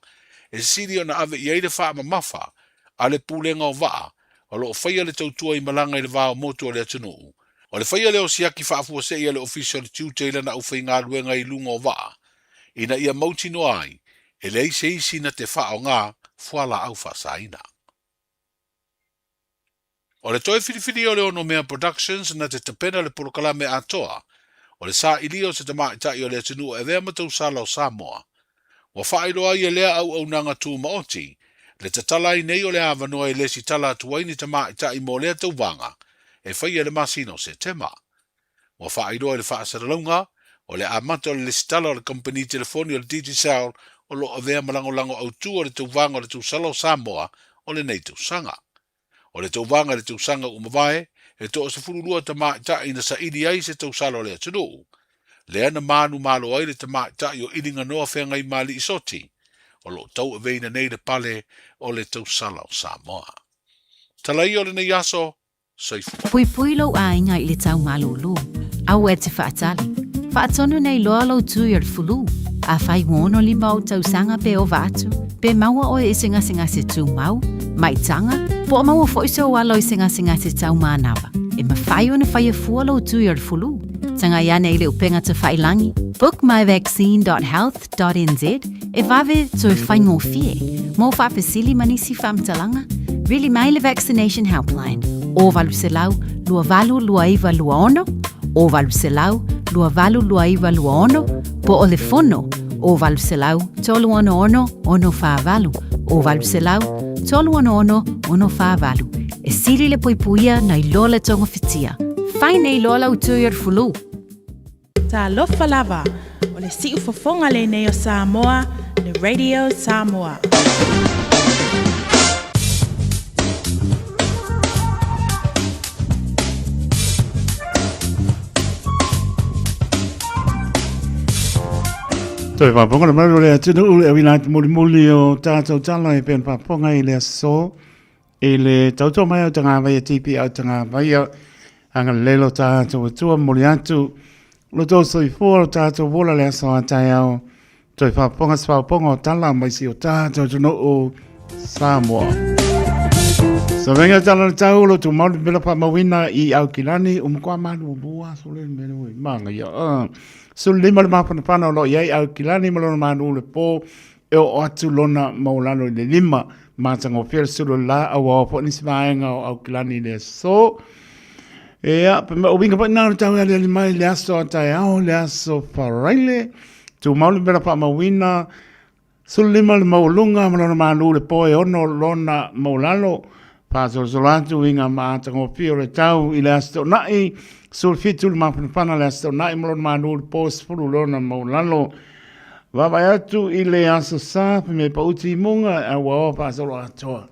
e sili ona ave i ai le faamamafa a le Pulega o Vaa o lo o faia le tautua i malaga i le va o motu o le atunuu. O le faia lea o siaki faafuasei a le Ofisa o le Tiute i lana aufaigaluega i luga o vaa ina ia mautinoa ai e leai se isi na te faaaoga fualaau faasaina. O le toe filifilia o le Onomea Productions na te tapena le polokalame atoa o le sailia o se tamaitai o le atunuu e avea ma tausala o Samoa. Ua faailoa ai e lea auaunaga tumaoti le tatala ai nei o le avanoa e lesitala atu ai ni tamaitai mo lea tauvaga e faia i le masina o Setema. Ua faailoa i le faasalalauga o le amata o le lesitala o le kamupani telefoni o le Digicel o lo o avea ma lagolago autu o le tauvaga o le tausala o Samoa o lenei tausaga. O le tauvaga i le tausaga ua mavae, e toa-12 tamaitai na saili ai se tausala o le atunuu, lea na manumalo ai le tamaitai o Iliganoa Feagaimali'i Soti, o lo o tauaveina nei le pale o le tausala o Samoa. Tala ia o lenei aso, Soifua. Puipui lou aiga i le tau malūlū. Aua e te faatali. Faatonu nei loa lou tui o le fulu. Afai ua 65 ou tausaga pe ova atu, pe maua oe i se gasegase tumau, maitaga, po o maua foi sou alo i se gasegase tau manava, e mafai ona faia fua lou tui o le fulu. Tagai ane i le upega tawhailangi, bookmyvaccine.health.nz, e vave toe faigofie. Mo faafesili ma nisi faamatalaga, vili mai le Vaccination Helpline, o 800 282926, o 800 282926, po o le fono, o 800 366 648, o 800 366 648. E sili le puipuia nai lo le togafitia. Fai nei loa lau tui o le fulu. Talofa lava, o le siufofoga lenei o Samoa, le Radio Samoa. Toe faafofoga le mamalu o le atunuu le auina atu mulimuli o tātou tala e pei ona faafofoga i le aso i le tautua mai o Tagavaia TPL Tagavaia agalelei lo tātou Atua momoli atu lo tou soifua lo tātou ola le aso a taeao toe faafofoga se faafofoga o tala mai si o tātou atunuu Samoa. Savenga tala le tau lo tu malu mela pa mawina i Aukilani o mkoa malu bua sole mele oi manga ia. Sulu lima le mafana fana o lo iai Aukilani ma lona manu le po e oo atu lona maualalo i le lima matagofie le sulu o le la auaoa foi nisi vaega o Aukilani i le aso. Ia, pe o uiga foi na o le tau e aliali mai le aso a taeao, le aso Faraile, tumau le mela faamauina, 15 le maualuga ma lona malu le po e 6 lona maualalo, faasolosolo atu uiga matagofie o le tau i le Aso Toonai, 17 le mafanafana le Aso Toonai ma lona malu le po 10 lona maualalo. Vaavaai atu i le Aso Sa, fai mai pauti i muga, a ua oa faasolo atoa.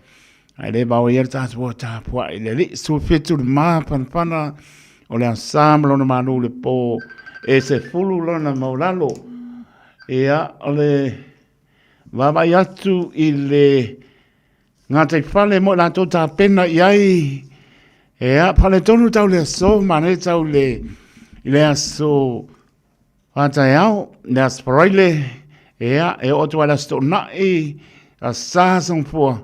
Ae le bao ia le tatou o tapuai i le alii. 17 le mafanafana o le Aso Sa ma lona malu le po e 10 lona maulalo. Ia, o le vaavaai atu i le gataifale mo i latou tapena i ai, ia, faaletonu tau le aso, manaia tau le, i le aso A taeao, le Aso Faraile, ia, e oo atu ai le Aso Toonai, Aso Sa, Aso Gafua,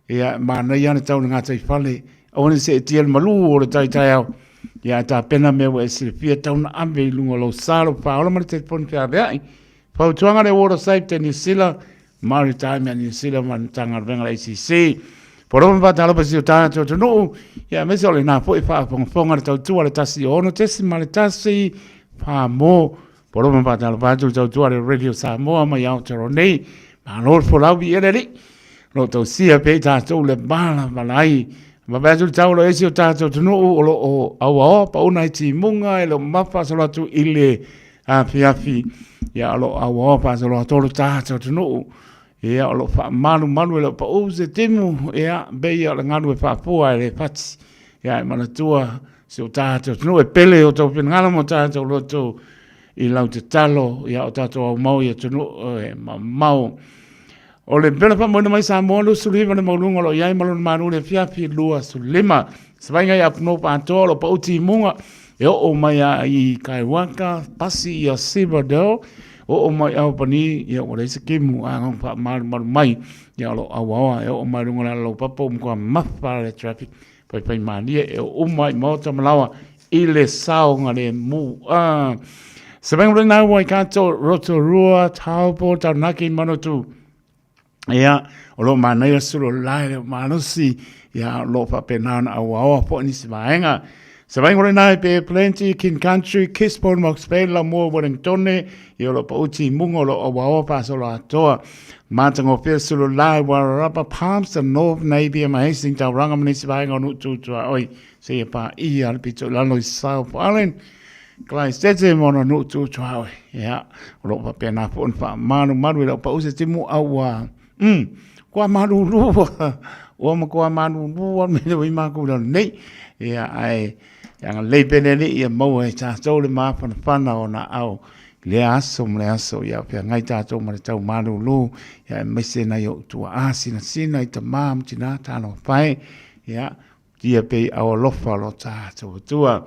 ia, e manaia lava le tau i le gataifale, aua ne i seetia le malu o le tai taeao, ia, ae tapena mea ua e silafia e tatau ona ave i luga o lou sa, lou faaola ma le telefoni feaveai. Fautuaga le Water Safety a Niu Sila, Maritime a Niu Sila ma le Matagaluega a le ACC. Polofa ma faatalofa i si o tatou atunuu, ia aemaise o lena foi faafogafoga le tautua le 106.1 Samoa. Polofa ma faatalofa atu le tautua le Radio Samoa mai Aotearoa nei. Malo le folau i ele alii. O lo o tausia pea i tatou le malamalama ai. Vaavaai atu le tau o lo o i ai si o tatou atunuu o lo o auaoa pauna ai timuga e le o mamafa faasolo atu i le afiafi. Ia o lo o auaoa faasolo atoa lo tatou atunuu. Ia o lo o faamalumalu e le o pau se timu, ia pei ia o le galu e faafua e le fati. Ia e manatua si o tatou atunuu e pele o tou finagalo ma o tatou loto i lau tatalo, ia o tatou aumau i atunuu e mamao. O le pela faamoina mai Samoa 29 le maualuga o lo o i ai ma lona malu i le afiafi 25. Savaiga i Apunuu atoa o lo o pau timuga e oo mai a i Kaiwaka, pasi ia Silverdale, oo mai Albany, ia ua leai se kemu a gong faamalumalu mai, ia o lo o auaoa e oo mai luga o le ala laupapa ua matua mafa le traffic faifai malie e oo uma i maota ma laoa i le saogalemu. Ah, Savaiga lena Waikato, Rotorua, Taupo, Taranaki, Manukau. Ia, o lo o manaia sulu lae le malosi, ia, o lo o faapena ona auaoa foi nisi vaega. Se vaega lena e pe Plenty, King Country, Gisborne, Mox Bay, Lamua, Wellingtone, ia o lo o pauti i muga o lo o auaoa faasolo atoa. Matagofie sulu lae, Wairarapa, Palmerston North, Napier ma Hastings, Tauranga ma nisi vaega o Nuu Tutuaoi, seia paia le pito i lalo i South Island. Kalaisete ma ona nuu tutuawe. Ia, o loo faapena foi ona faamalumalu e lau pau se timu au ua, kua malulu, ua matua malulu a me le ui makou i lalo nei. Ia, ae, ia agalelei pea le Alii ia maua e tatou le mafanafana o naau i lea aso ma le aso, ia feagai tatou ma le tau malulu, ia aemaise nai ou tuaa sinasina i tama ma tina talofa e, ia, Tia pei au alofa lo tatou Atua.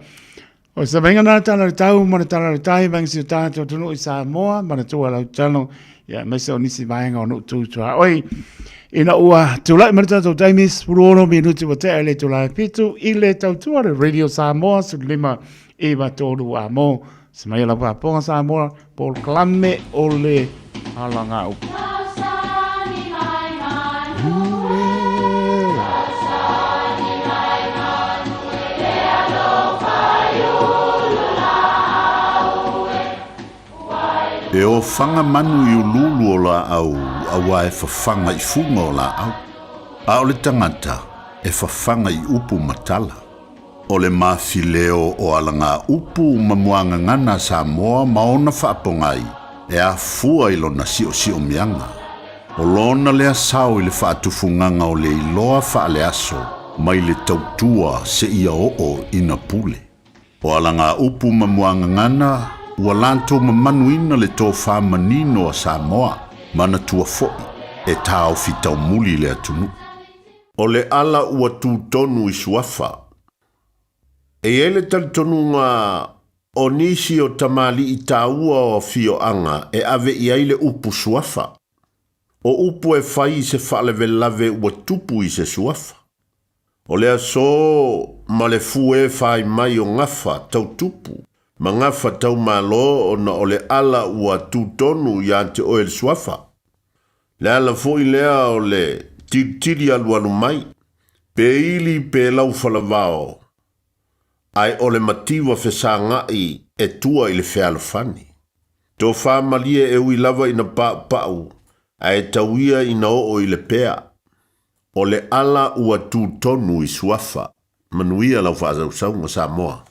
O se vainga nā tala le tau ma le tala le tai vainga si o tatou atunuu i Samoa ma le tua lau talo ia aemaise o nisi vaega o nuu tu tuaoi. Ina ua tulai mai le tatou taimi 16 minuti ua tea i le itula e 7 i le tautua le Radio Samoa 15 9 3 a mo se mai lau faafofoga Samoa polokalame o le alagaupu. E ofaga manu i uluulu o laau auā e fafaga i fuga o laau, a o le tagata e fafaga i upu ma tala. O le mafileo o alagaupu ma muagagana a Samoa ma ona faapogai e afua i lona siosiomiaga. O lona lea sao i le faatufugaga o le iloa faaleaso mai le tautua seia oo ina pule. O alagaupu ma muagagana ua latou mamanuina le tofa manino a Samoa, manatua foi e taofi taumuli le atunuu. O le ala ua tutonu i suafa. E i ai le talitonuga o nisi o tamalii taua o afioaga e ave i ai le upu suafa. O upu e fai i se faalavelave ua tupu i se suafa. O le aso ma le fue fai mai o gafa tau tupu ma gafa tau malo ona o le ala ua tutonu ia te oe le suafa. Le ala foi lea o le tilitili alualu mai, pe ili pe laufalavao, ae o le mativa fesaga'i e tua i le fealofani. Tofa malie e ui lava ina paupau, ae tau ia ina oo i le pea. O le ala ua tu tonu i suafa. Manuia lau faasausauga Samoa.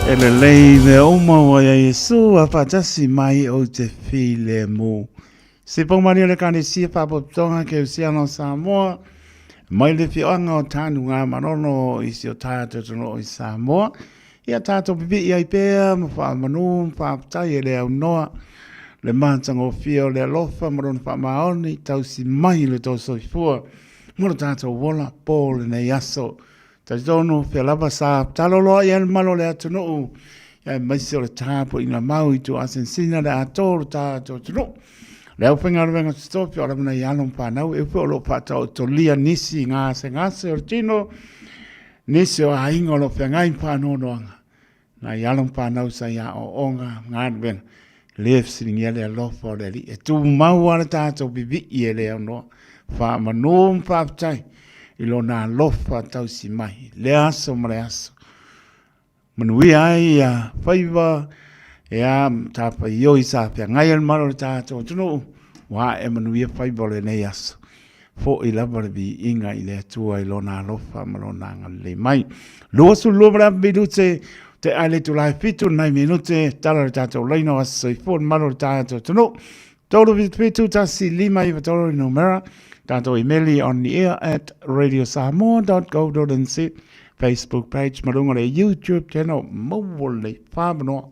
E lelei mea uma ua ia Iesu a faatasi mai ou te filemu. Se paumalie o le Ekalesia Faapotopotoga Kerisiano o Samoa, mai le afioaga o Tanugamanono i si o tatou atunuu i Samoa, ia tatou pipii ai pea ma faamanu ma faafetai e le aunoa le matagofie o le alofa ma lona faamaoni tausi mai i lo outou soifua mo lo tatou ola po lenei aso. Talitonu pea lava sa tatalo loa i ai le mamalu o le atunuu, aemaise o le tapuaiga mau i tuuasinasina le atoa o le tatou atunuu. Le aufaigaluega totofi o lava nai alo ma fanau e upu o lo o faataotolia nisi gasegase o le tino, nisi o aiga o lo o feagai ma faanoanoaga. Nai alo ma fanau sa i aoaoga ma galuega, le fesiligia le alofa o le Alii. E tumau lava le tatou vivii e le aunoa. Faamanu ma faafetai i lona alofa tausi mai, lea aso ma le aso. Manuia ai ia faiva, ia matafaioi sa feagai ai le mamalu o le tatou atunuu, ua ae manuia faiva o lenei aso. Foi lava le viiga i le Atua i Lona alofa ma Lona agalelei mai. 22 ma le afa minute, te ai le itula e 7 nai minute, tala le tatou laina o Aso Soifua le mamalu o le tatou atunuu. 377 1593 le numera, tatou imeli on the air at radiosamoa.co.nz, Facebook page ma luga o le YouTube channel, maua lelei whamanoa.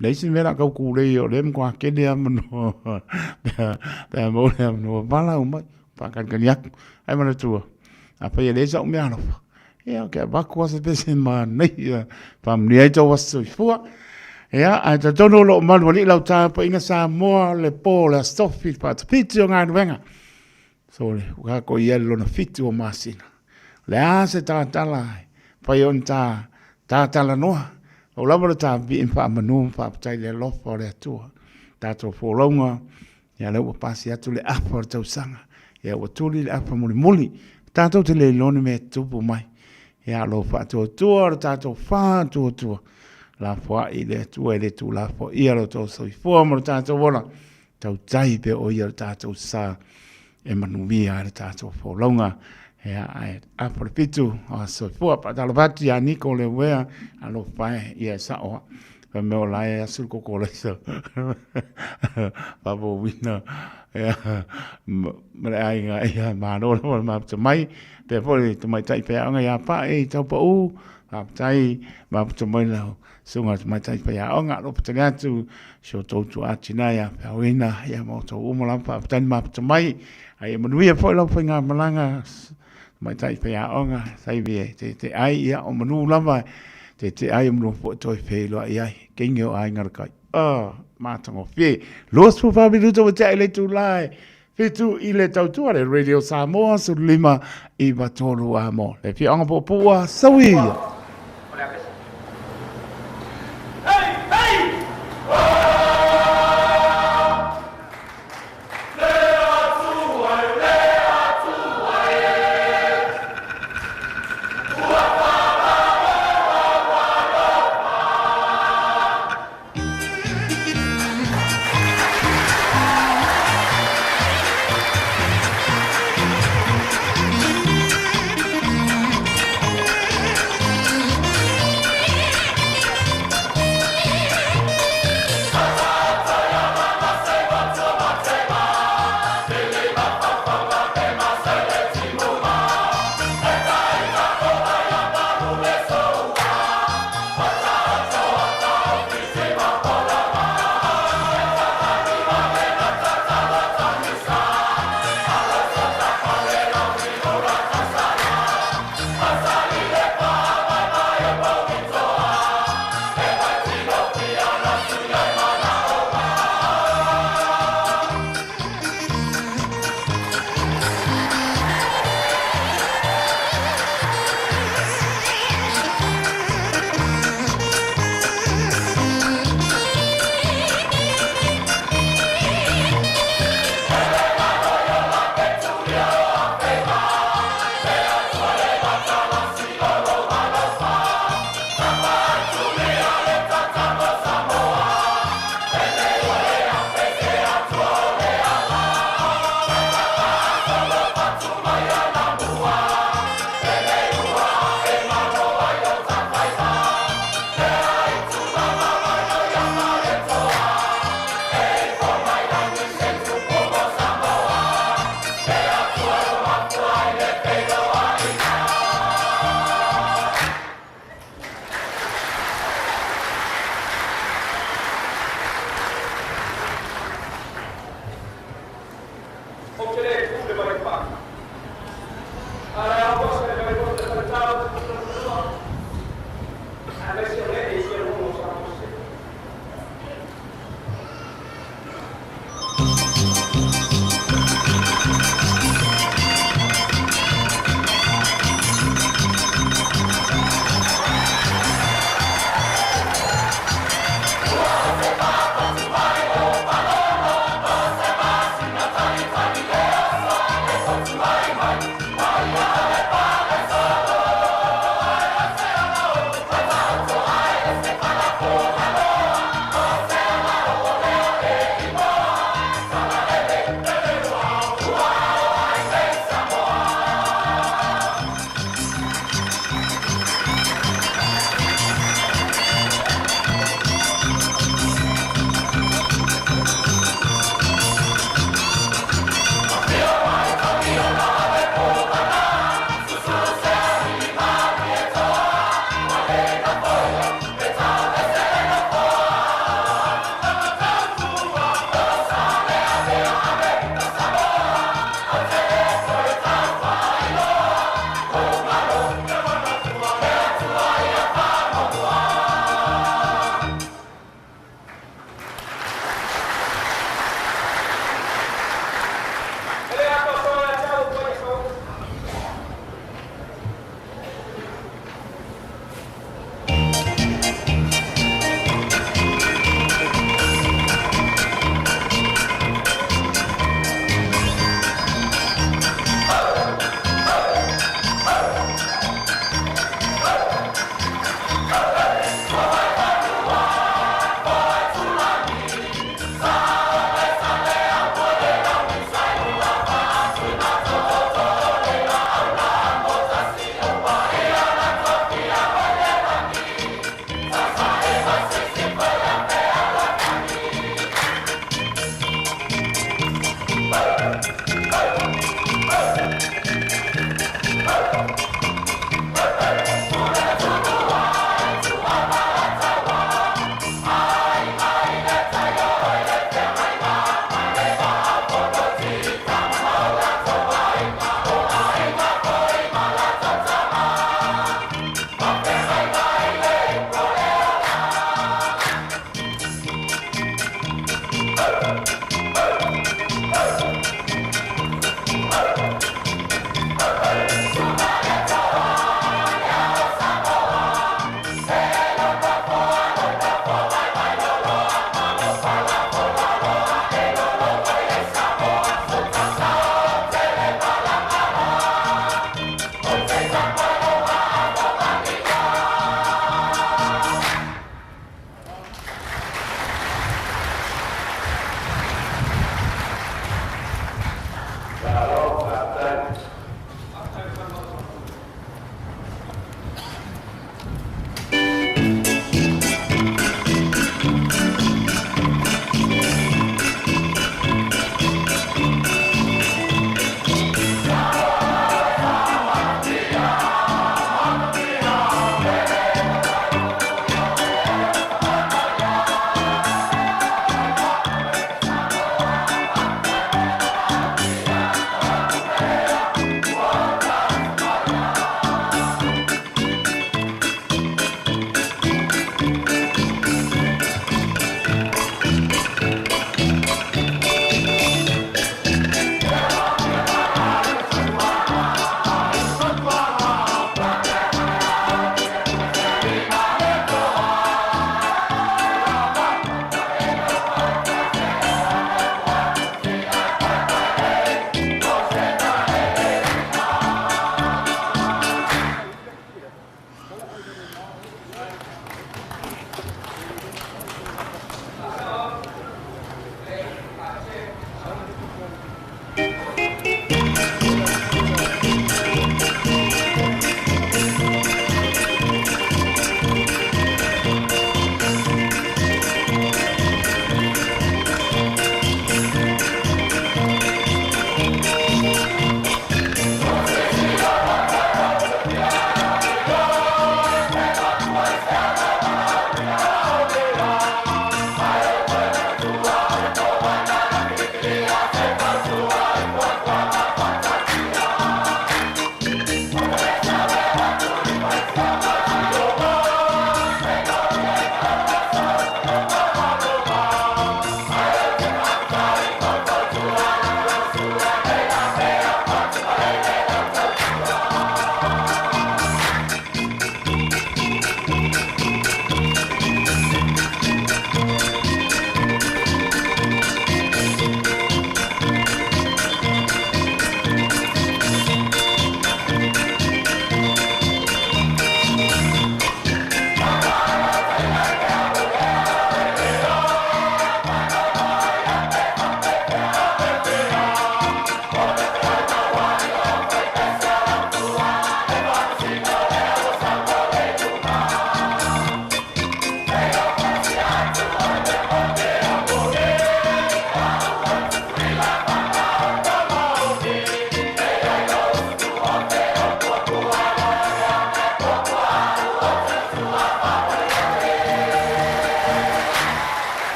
Le isi mea la kau kūlei o le matua kene a manoa pe a maua le avanoa valaau mai whākanikani aku ai manatua a whai e le sa'u mea alofa ia ke avatu a se pese manaia whaamanuia ai tō aso soifua ia ae talitonu o lo o malu alii lau tapuaiga Samoa le pō o le Aso Tofi le faatapiti o galuega So le ua ko ia le lona fitu o masina. O le a se tatala e fai ona ta tatalanoa. Pau lava le ta pipii ma faamanu ma faafetai i le alofa o le Atua. Tatou folauga, ia lea ua pasi atu le afa o le tausaga. Ia ua tuli le afa mulimuli. Tatou te le iloa ni mea e tutupu mai. Ia o lo faatuatua o le tatou faatuatua. Lafoai i le Atua e le tuulafoaia lo outou soifua ma lo tatou ola. Tautai pea o ia le tatou sa e manuia ai le tatou folauga. Ia, ae apo le fitu o aso soifua. Faatalofa atu ia Niko Leuea, alofa e, ia e sao lava. Fai mai o la e asu le koko alaisa. Faapouina ia, ma le aiga, ia malo lava le mafuta mai. Faapea foi le tamaitai faiaoga ia Pae i Taupau, faafetai mafuta mai lau Susuga i le Tamaitai Faiaoga, alofa tele atu si o outou tuaa tina ia Feauina, ia ma outou uma lava, faafetai le mafuta mai. A ia manuia foi lau faigamalaga Tamaitai Faiaoga, taimi e tete'e ai, ia o manu lava e tete'e ai o manu foi e toe feiloai ai, kenge o Aiga i le Tai. Oh, matagofie. 24 minuta ua tea i le itula e 7 i le tautua le Radio Samoa 15 93 a mo le afioaga Puapua Saui.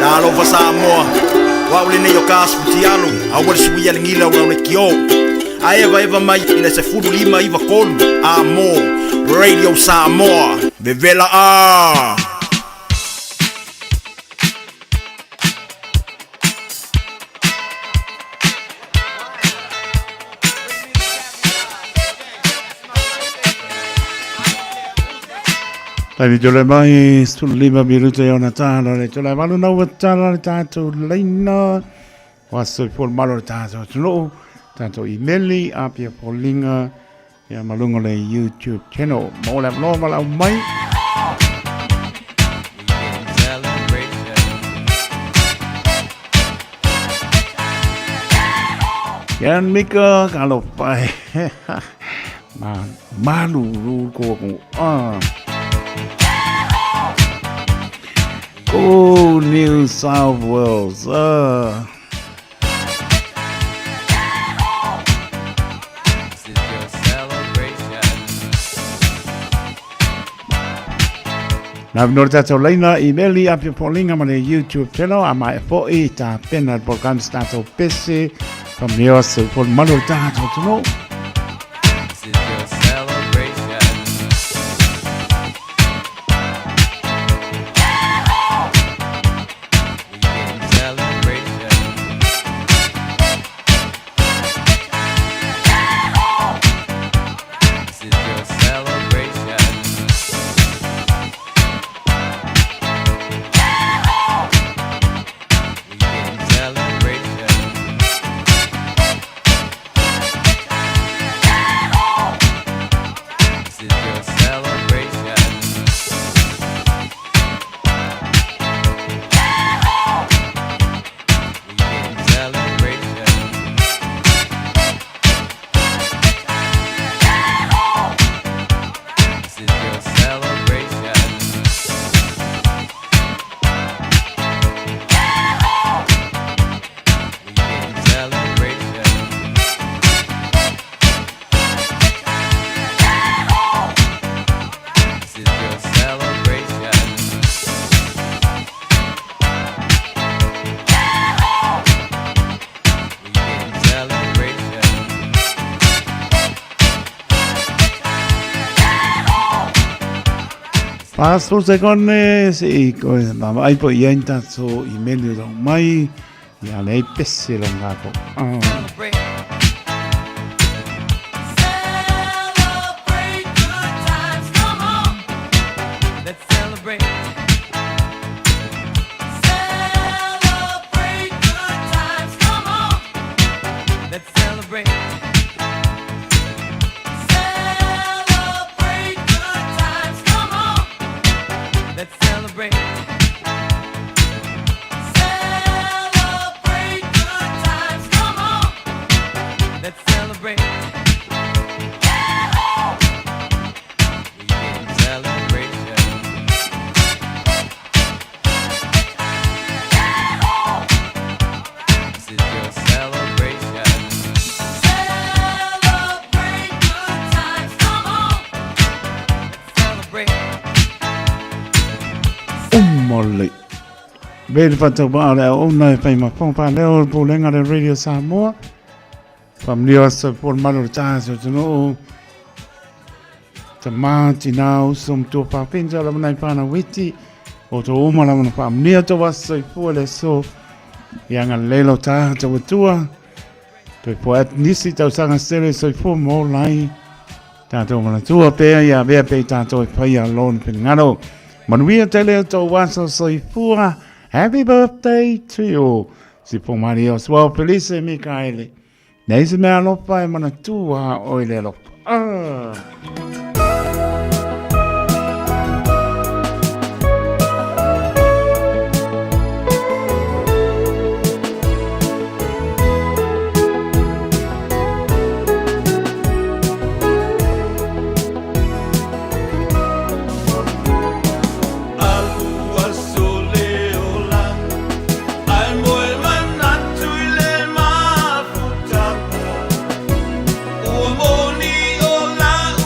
Talofa Samoa. O au lenei o ka Futialo, aua le suia le gila o lau le kio. A eva eva mai i le 15 93 a mo Radio Samoa. Vevela a! Taimi tole mai, 15 minuta i ona tāna le tole malu na ua tāna le tātou leina. O aso i pōl malo le tātou atunuu, tātou imeli, apia pōlinga, ia malunga le YouTube channel. Mo le avanoa ma lau mai. Yan Mika, ka lo pai. Ma, malu ru ko ko. Ah. Go New South Wales. This is your celebration. Nā no le tātou leina i meli a pia pōlinga ma le YouTube channel a mai fo'i tā pena le programs tātou pese whamneo se pō malu le tātou tunu. This is your celebration. We in celebration. This is your celebration. We in celebration. This is your celebration. We in celebration. This is your celebration. We in celebration. This is your celebration. We in celebration. Paso se kone se i koe ma ai po i ai tātou i meli o tau mai i a lei pese lo ngā ko. Ah. Celebrate good times, come on. Let's celebrate. Celebrate good times, come on. Let's celebrate. Celebrate good times, come on. Let's celebrate. Celebrate good times, come on. Let's celebrate. We in celebration. This is your celebration. Celebrate good times, come on. Let's celebrate. Umole. Be le whātau maa le au ona e whai mawhong wha leo le pōlenga le Radio Samoa. Whamnio asa pō le malu le tāso tunu o. Ta mā tina uso mtua whawhenja la manai whana witi. O tō uma la mana whamnia tō wasa i pua le so. I anga lelo tāta watua. Toi po at nisi tau sanga sere soi fo mō lai. Tātou mana tua pea ia vea pe tātou e pai a lōn pingaro. Manuia te leo tō wasa soi fua. Happy birthday to you. Si po mari o sua Felice Mikaele. Nei se mea alofa e mana tua o i le alofa. Ah. Ua moni o lau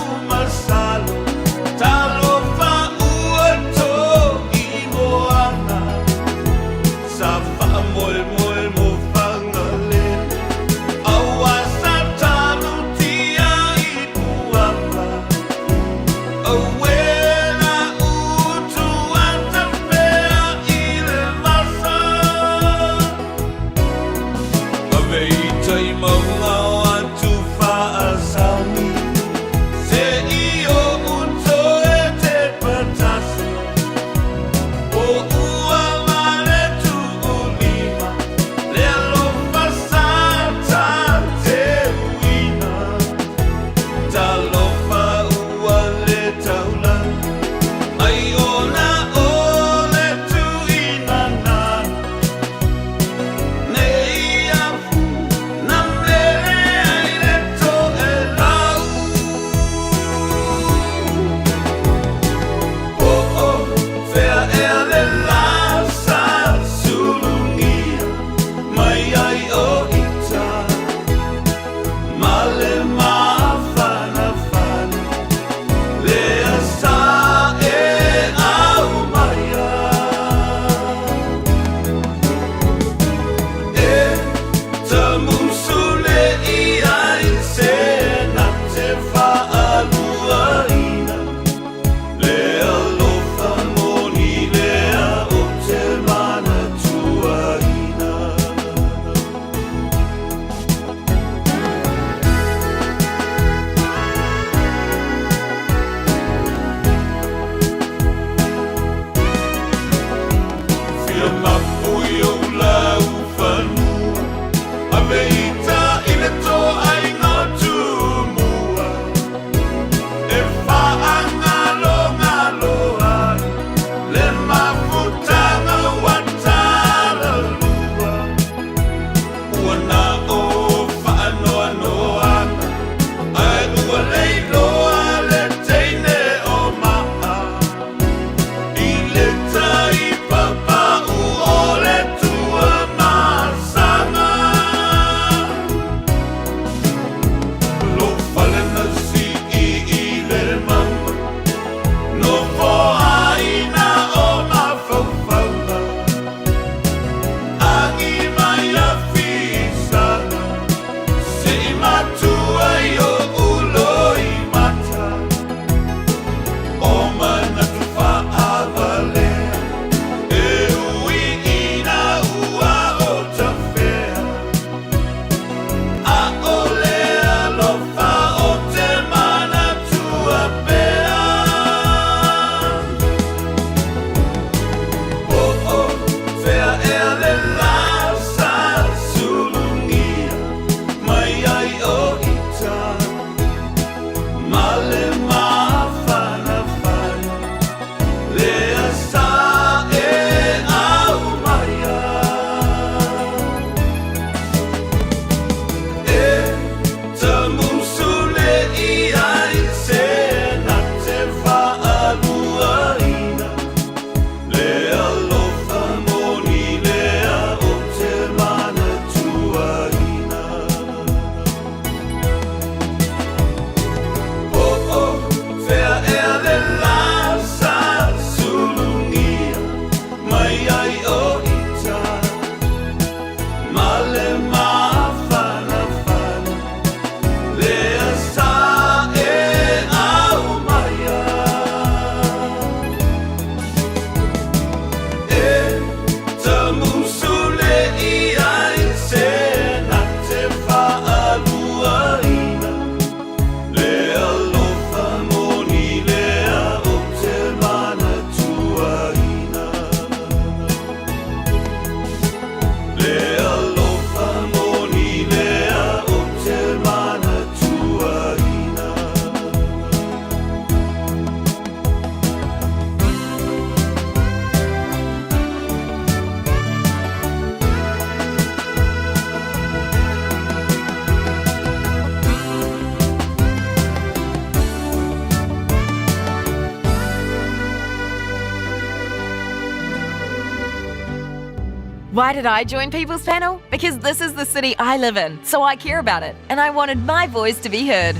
Why did I join People's Panel? Because this is the city I live in, so I care about it, and I wanted my voice to be heard.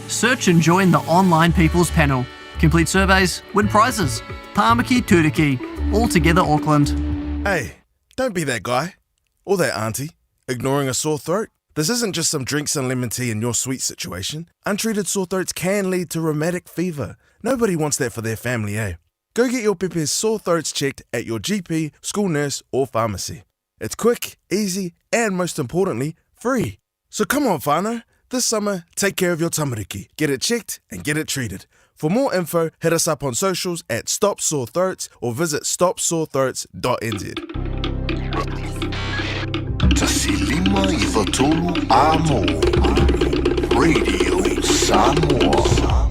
Search and join the online People's Panel. Complete surveys, win prizes. Tāmaki Turuki. All together Auckland. Hey, don't be that guy or that auntie ignoring a sore throat. This isn't just some drinks and lemon tea in your sweet situation. Untreated sore throats can lead to rheumatic fever. Nobody wants that for their family, eh? Go get your pepe's sore throats checked at your GP, school nurse, or pharmacy. It's quick, easy, and most importantly, free. So come on, whānau. This summer, take care of your tamariki. Get it checked and get it treated. For more info, hit us up on socials at Stop Sore Throats or visit stopsorethroats.nz. 1593 Amo Radio Samoa.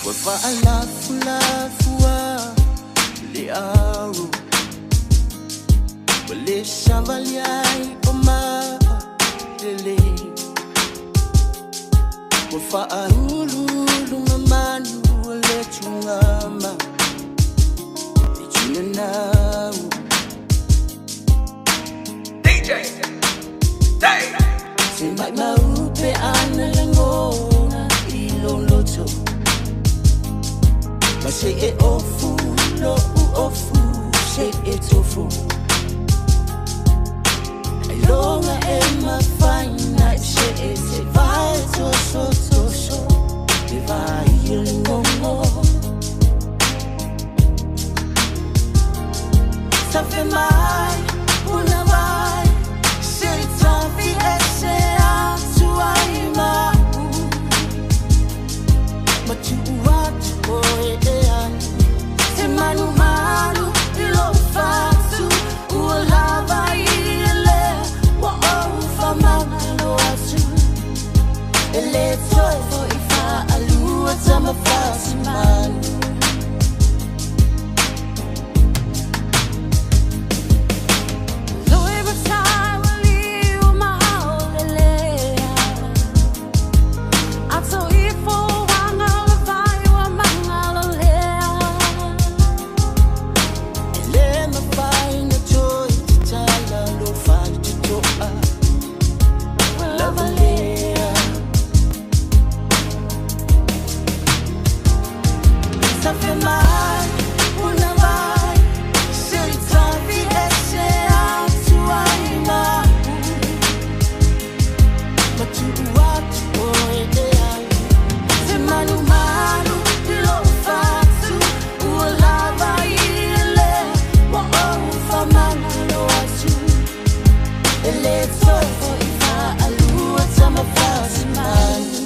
Ua faalafulafua le au Ua le savali ai o maalele Ua faauluulu mamanu o le tugama Le tunanau DJ Dave Se maimau pe ana lagona i loloto Ma se e ofu lo'u ofu se e tofu Ai loga e mafaina i se e te vae tosotoso Le vai o le gogo Tafe mai puna vai Se tafi ese atu ai ma'u Ma tuu atu oe e ai Se malumalu i lou fatu Ua lava ia lea ua ou faamagalo atu E lē toe fo'i faalua tama fatimanu E lē mafai ona toe tatala lou faletotoa Ua lava lea Tafe mai puna vai Se i tafi ese atu ai ma'u Ma tuu atu oe e ai Se malumalu i lou fatu Ua lava ia lea ua ou faamagalo atu E lē toe fo'i faalua tama fatimanu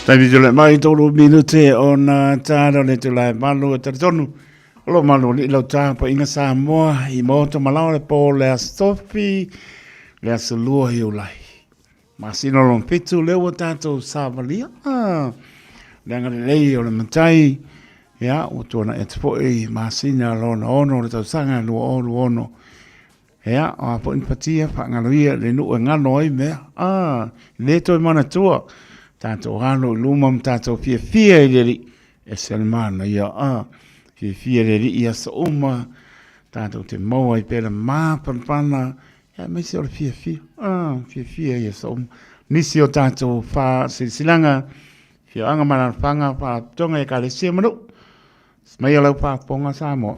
Taimi tule mai tolu minute o nā tāra le tulae malu e talitonu. O lo malu li lau tāpa inga Samoa i maota malao le pō le asofi le aso lua i ulai. Masina o lona fitu lea ua tatou savalia. Le agalelei o le Matai, ia, ua tuanai atu foi masina lona ono o le tausaga 2026. Ia, o a foi ni patia, faagalo ia i le nuu e galo ai mea. Ah, le toe manatua. Tatou alo i luma ma tatou fiafia i le Alii. Ese le manaia, ah, fiafia i le Alii i aso uma. Tatou te maua ai pea le mapanapana, ia aemaise o le fiafia. Ah, fiafia i aso uma. nisi o tātou whaasilasilaga, afioaga ma alaalafaga, faalapotopotoga, ekalesia ma nuu. Mai o lau faafofoga Samoa.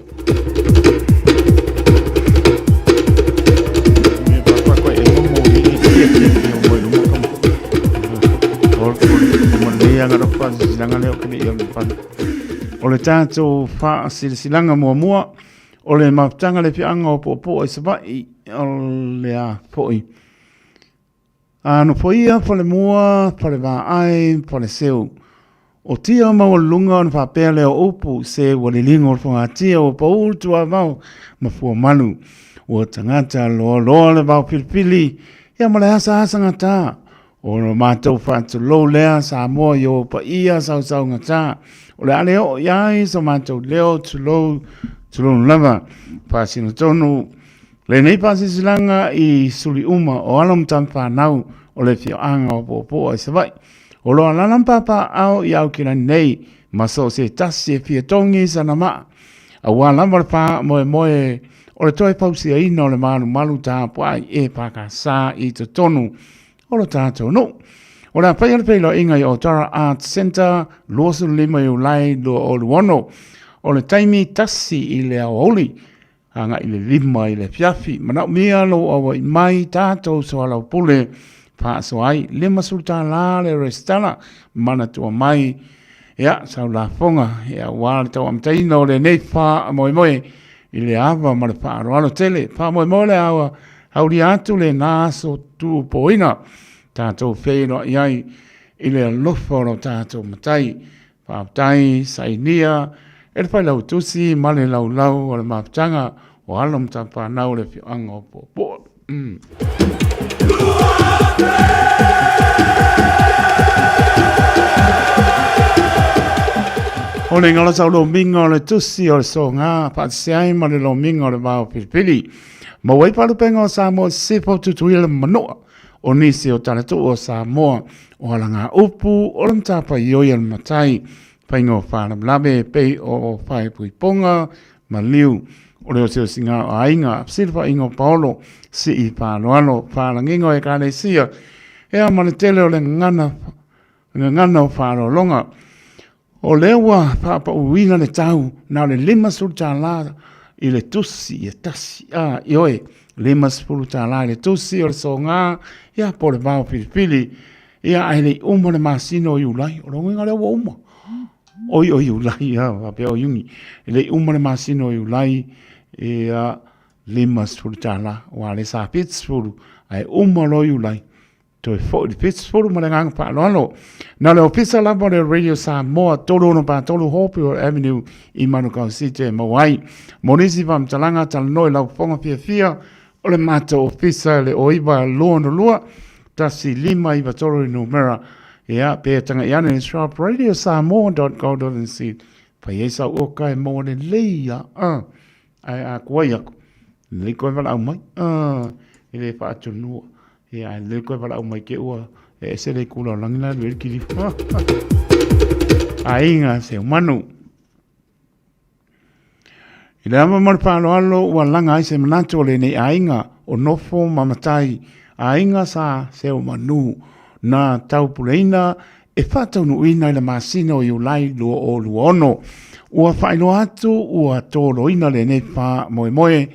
O le tātou faasilasilaga muamua, o le mafutaga le fiaga o Puapua i Savaii, o le a foi. A nofoia falemua, falevaaai, faleseu. O tia maualuluga ona faapea lea o upu, se ua liligo le fogatia ua pau le tuavao ma fuamalu. Ua tagata loaloa le vao filifili, ia ma le asaasa gata. O lo matou faatulou lea Samoa i ou paia sausaugata. O le a le oo i ai so matou leo tulou, tulou lava. Faasino tonu Lenei faasilasilaga i suli uma o alo ma tama fanau o le afioaga o Puapua i Savaii. O lo alala ma papaaao i Aukilani nei ma so o se tasi e fia togi sana maa. Aua lava le faamoemoe o le toe fausiaina o le malumalu tapuai e EFKS i totonu o lo tatou nuu. O le a faia le feiloaiga i Otara Arts Centre 25 Iulai 2026. O le taimi 1 i le aoauli. Agai le 5 i le afiafi. Manaomia lou auai mai tatou soalaupule faasoa ai. $50 le resitala. Manatua mai ia sau lafoga ia aua le tau amataina o lenei faamoemoe i le ava ma le faaaloalo tele. Faamoemoe le aua aulia atu lena aso tupoina. Tatou feiloai ai i le alofa o lo tatou Matai. Faafetai sainia e le Failautusi ma le Laulau o le Mafutaga o alo ma tamafanau o le afioaga o Puapua. O le gala sau lomiga o le tusi o le soga faatasi ai ma le lomiga o le vao filifili. Maua ai faalupega o Samoa Sisifo Tutuila ma Manua. O nisi o talatuu o Samoa o alagaupu o le matafaioi a le matai, faiga o faalavelave e pei o faaipoipoga, maliu, o le osiosiga o aiga, fesilafaiga o paolo, sii faaaloalo, faalagiga o ekalesia, ea ma le tele o le gagana, gagana o faaaloaloga. O lea ua faapauina le tau na o le $50 i le tusi e tasi, a, ioe, $50 i le tusi o le soga, ia, po o le vao filifili, ia, ae le i uma le masina o Iulai. O lona uiga o lea ua uma. Oi, o Iulai, a, faapea o Iuni. E le i uma le masina o Iulai, ia, $50, aua o lea sa 70, ae uma loa Iulai, Toe foi le 70 ma le agaga faaaloalo. Na le ofisa lava o le Radio Samoa 3643 Hawfield Avenue i Manukau City e maua ai. Mo nisi faamatalaga talanoa i lau fofoga fiafia o le matou ofisa le 0922 1593 le numera. Ia, pe tagai ane i shop radiosamoa.co.nz. Fai ai sau oka e maua lelei a. Ae a kuai aku, lelei koe valaau mai. E le faatunua. Ia, ae lelei koe valaau mai ke ua e ese le kula o langi la alu ai le kilifu. Aiga Seumanu. I le ava ma le faaaloalo ua laga ai se manatu o lenei aiga o nofo ma matai aiga sa Seumanu na taupuleina e faataunuuina i le masina o Iulai 2026. Ua faailoa atu ua toloina lenei faamoemoe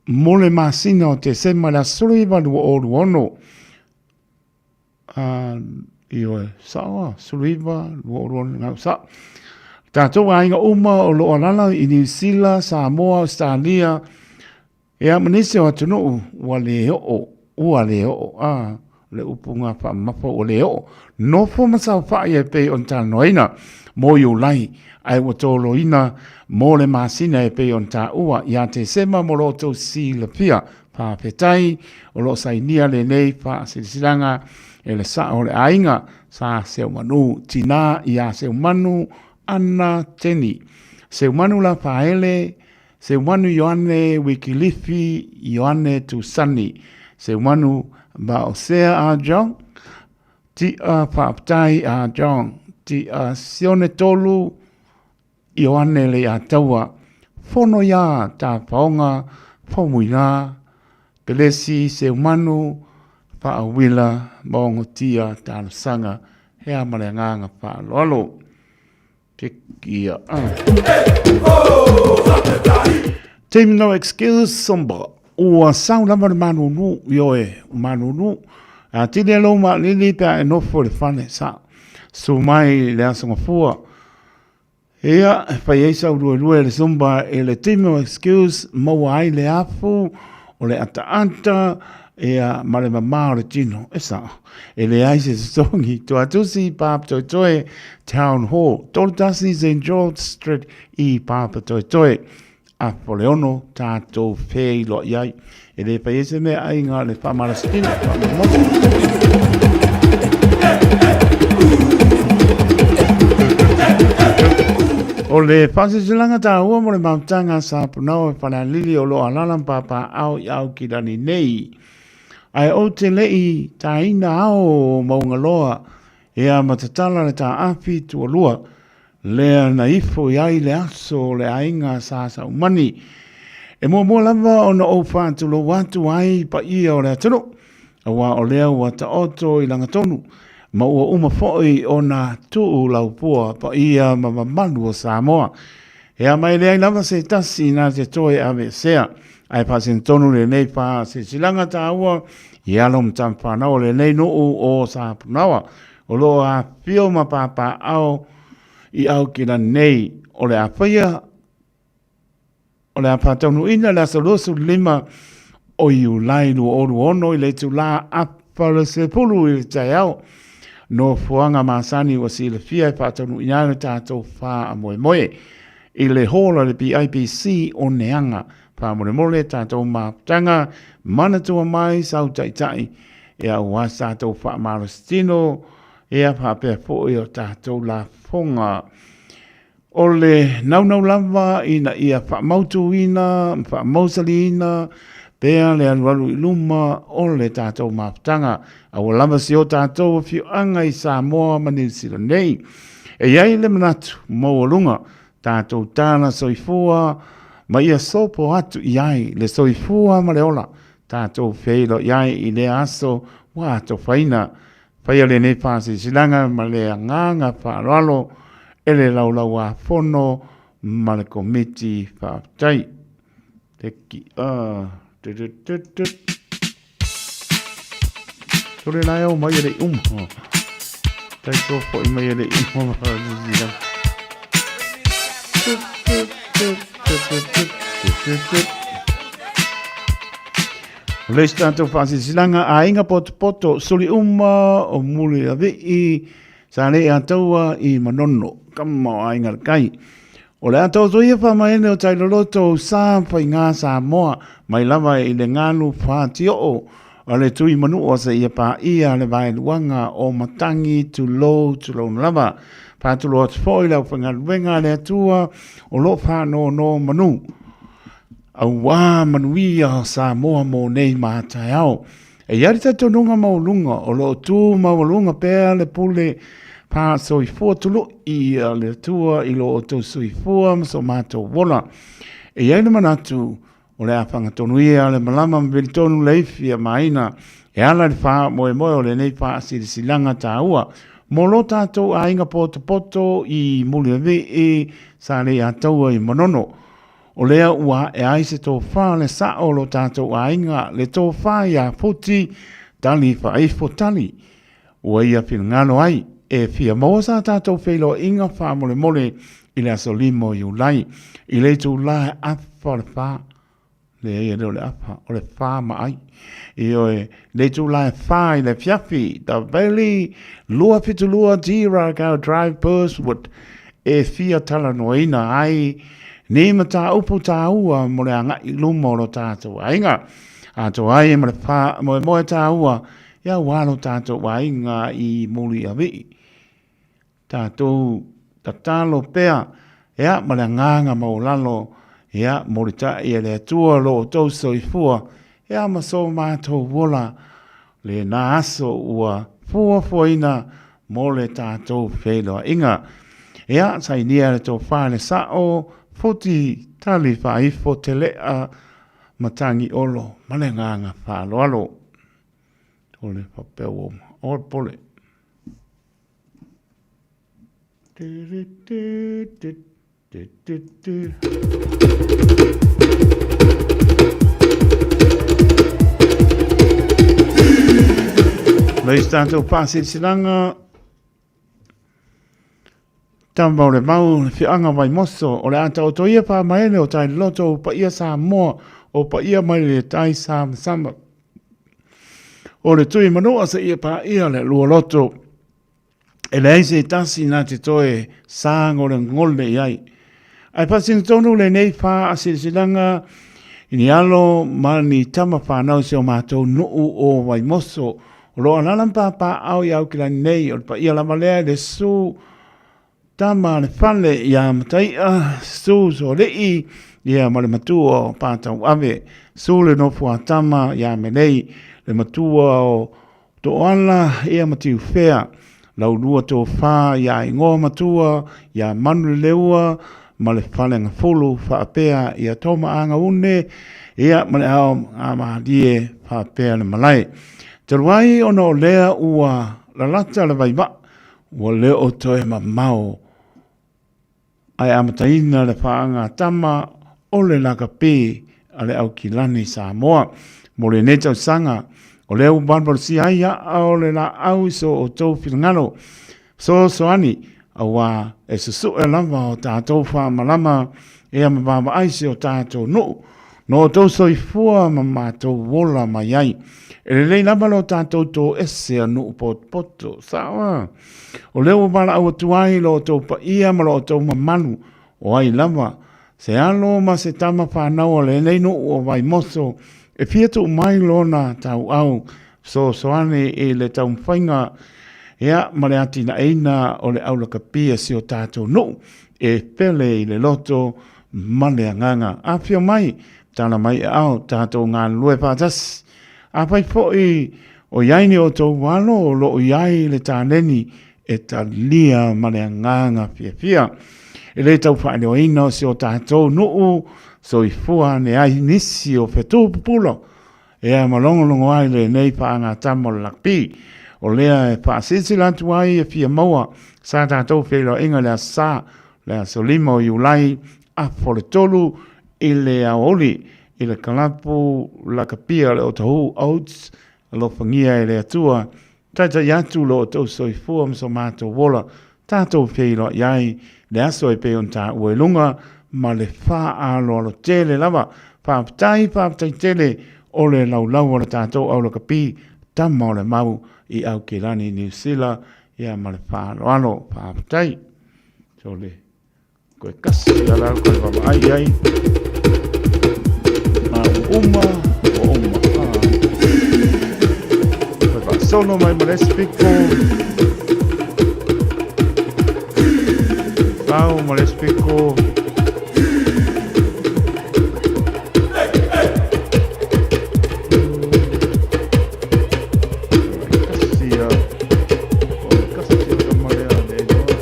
mo le masina o Tesema i le aso 19 2026. Ioe, sao a, 19 2026, gau sao. Tatou aiga uma o lo o alaala i Niu Sila, Samoa, Ausetalia, Ia, ma nisi o atunuu ua le oo, ua le oo, a, le upu ga faamamafa ua le oo. Nofo ma saofai e pei ona talanoaina mo Iulai, ae ua toloina mo le masina e pei ona taua ia Tesema mo lo outou silafia. Faafetai o lo o sainia lenei faasilasilaga e le sao o le aiga sa Seumanu, tina ia Seumanu Ana Teni. Seumanu Lafaele Seumanu Ioane Wikilifi Ioane Tusani Seumanu Vaosea a John Ti'a Faafetai a John Ti'a Sione Tolu Ioane Leiataua Fono iā Tafaoga Faumuina Pelesi Seumanu. Faauila ma ogotia talosaga he a ma le agaga faaaloalo. Te kia a. Team No Excuse Somba. Ua sau lava le malulu, ioe, malulu. A tili e lou maalili pe a e nofo i le fale, sa. Su mai le aso gafua. Ia, e fai ai sau luelue le Zumba i le Team No Excuse, maua ai le afu, o le ataata, ia, ma le mamā o le tino. E sao, e leai se totogi. Tuatusi, Papatoetoe, Town Hall, 31 St George Street i Papatoetoe. Apo le ono tātou whēiloa i ai. E le whai e se mea ai ngā le whamarasitino. O le whasisilaga tāua mo le mautanga sa punao e whalalili o loa lala pāpā ao i au ki rani nei. Ai o te lei tāina ao o Maungaloa ea matatala le tā awhi tualua Lea na ifo i ai le aso o le aiga sa Saumani. E muamua lava ona ou faatulou atu ai i paia o le atunuu, auā o lea ua taoto i lagatonu, ma ua uma foi ona tuu laupua paia ma mamalu o Samoa. E a mai leai lava se tasi na te toe aveesea, ae faasinotonu lenei faasilasilaga taua i alo ma tama fanau o lenei nuu o Sapunaoa, O lo o afifio ma papaaao i Aukilani nei, o le a faia, o le a faataunuuina i le aso 25 o Iulai 2026 i le itulā afa o le 10 i le taeao. Nofoaga masani ua silafia e faataunuuina ai le tatou faamoemoe i le hall a le PIPC o Neaga. Faamolemole tatou mafutaga, manatua mai sau taitai Ia aua sa tatou faamalositino, ia faapea foi o tatou lafoga. O le naunau lava ina ia faamautuina ma faamausaliina pea le alualu i luma o le tatou mafutaga, aua lava si o tatou afioaga i Samoa ma Niu Sila nei. E i ai le manatu maualuga, tatou tala soifua ma ia sopo atu i ai le soifua ma le ola Tatou feiloai ai i lea aso ua atofaina. Faia lenei faasilasilaga ma le agaga faaaloalo e le Laulau-a-Fono ma le Komiti Faafetai. Te ki a. Tole la e o mai e le uma. Tai tō foi mai e le uma. O le isi tatou faasilasilaga, aiga potopoto, suli uma o muli avii, sa le ataua i Manono, kama o aiga le kai. O le atoato ia whamaene o Tailoloto o sa whainga Samoa, mai lava i le ngalu whātioo a le tui manua se ia pā ia le vaeluaga o Matangi tulou tulou lava. Whātulo atu foi le au whaingaluega a le Atua o lo whānōnō manu. Auā manuia o Samoa mō nei mātaeao. E i ai le talitonuga maualuga o lo o tū maualuga pea le pule faasoifua tului a le Atua i lo outou soifua ma so matou ola. E i ai le manatu o le a fagatonu ia le malama ma vili tonu le ifi a maina e ala i le faamoemoe o lenei faasilasilaga taua mo lo tatou aiga potopoto i Muliavii, Saleataua i Manono. O lea ua ae ai se tofā le sao o lo tātou aiga, le tofā iā Futi, tali faaifo tali. Ua ia finagalo ai, e fia maua sa tātou feiloaiga faamolemole i le aso 5 o Iulai, i le itulā e afa o le whā, leai e le o le afa, o le whā ma ai. Ioe, le itulā e whā i le fiafi, The Valley, 272 T-Rākau Drive, Burswood, e fia talanoaina ai nei mataupu tāua mo le agai i luma o lo tātou aiga. Atoa ai ma le faamoemoe tāua ia ua lo tātou aiga i Muliavii. Tātou tatalo pea, ia ma le agaga maualalo, ia molitai e le Atua lo outou soifua, ia ma so mātou ola, lena aso ua fuafuaina mo le tātou feiloaiga. Ia, sainia le tofā le sa'o, futi tali faaifo te lea matangi olo ma le agaga faaaloalo. O le faapea ua uma. O le pole. Lei se tātou whāsirisilanga, Tama o le mau, le whianga vai moso, o le ata o toia pā maele o tai loto o paia Samoa, o paia mai le tai Samasama. O le tui manua sa ia pā ia le lua loto, E leai se tasi nā te toe sāgolegole i ai. Ae faasino tonu lenei faasilasilaga i ni alo ma ni tama whānau se o mātou nuu o Waimoso. O lo alaala ma pāpāao i Aukilani nei, o le paia lava lea i le su tama a le fale iā Matai'a, su Soali'i, ia ma le matua o Pātauave, su le nofo a tama iā Melei, le matua o Toala ia ma Tiufea, laulua tofā iā Ingoa Matua, iā Manuleleua ma le Falegafulu faapea ia Tomaagaune ia ma le Ao a Malie faapea le malae. Talu ai ona o lea ua lalata le vaivaa, ua le o toe mamao ae amataina le faagatama o le lakapi a le Aukilani Samoa. Mo lenei tausaga, o lea ua valuvalusia ai aa o le laau i so outou finagalo fesoasoani, auā e susu'e lava o tatou faamalama ea ma vaavaai si o tatou nuu no outou soifua ma matou ola mai ai. E lelei lava lo tatou toese a nuu potopoto, sao a? O lea ua valaau atu ai lo outou paia ma lo outou mamalu, o ai lava, se alo ma se tama fanau o lenei nuu o Vaimoso, e fia tuu mai lona tauau fesoasoani i le taumafaiga ia ma le atinaeina o le aulakapi a si o tatou nuu e pele i le loto ma le agaga. Afio mai, tala mai e ao, tatou galulue faatasi. Afai foi o i ai ni outou alo o lo o i ai le taleni e talia ma le agaga fiafia. E le tau faaleoina o si o tatou nuu soifua ane ai nisi o fetu pupula ea ma logologo ai lenei faagatama o le lakapi. O lea e faasilasila atu ai e fia maua sa tatou feiloaiga i le Aso Sa, le aso 5 o Iulai, apo le 3 i le aoauli i le kalapu lakapia o le Otahuhu Oats, alofagia e le Atua, taitai atu lo outou soifua ma so matou ola, tatou feiloai ai le aso e pei ona taua i luga ma le faaaloalo tele lava. Faafetai, faafetai tele o le laulau o le tatou aulakapi, tama o le mau i Aukilani, Niu Sila, ia ma le faaaloalo. Faafetai. Sole. Koe kasi a lau koe vaavaai i ai. Ma ua uma, ua uma. Ah. Koe faasono mai ma le isi piko. Sau ma le isi piko. Kasi a. O le kasi o ka marea le iloa.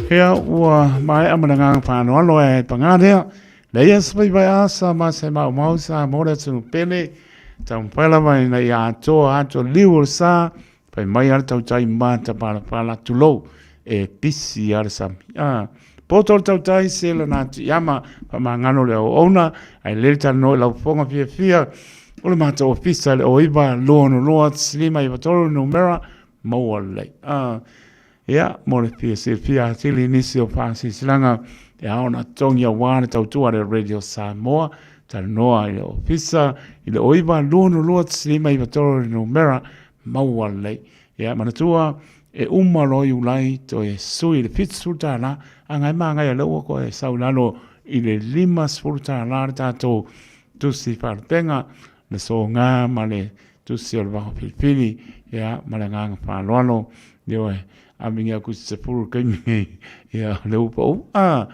Ia, ua maea ma le agaga faaaloalo e pagā lea. Leia se vaivai asa ma se maumau sa mo le atunuu pele, taumafai lava ina ia atoa atu liu o le sa, fai mai a le tautai matapalapala tulou, e pisi a le sami. Ah, poto le tautai se lana atu iama, faamagalo le auauna, ae lele talanoa i lau fofoga fiafia, o le matou ofisa i le 09 262 593 numera, maua lelei. Ah, Ia, mo le fia silafia atili i nisi o faasilasilaga e ao ona totogi aua le tautua a le Radio Samoa, talanoa i le ofisa i le 09 262 593 le numera maua lelei. Ia, manatua, e uma loa Iulai toe sui le $70, a gai magaia lea ua toe sau i lalo i le $50 le tatou tusi faalupega, le soga ma le tusi o le vaho filifili, ia, ma le agaga faaaloalo. Ioe, ave ni aku se sefulu i le taimi nei, ia, o lea ua pau. Ah,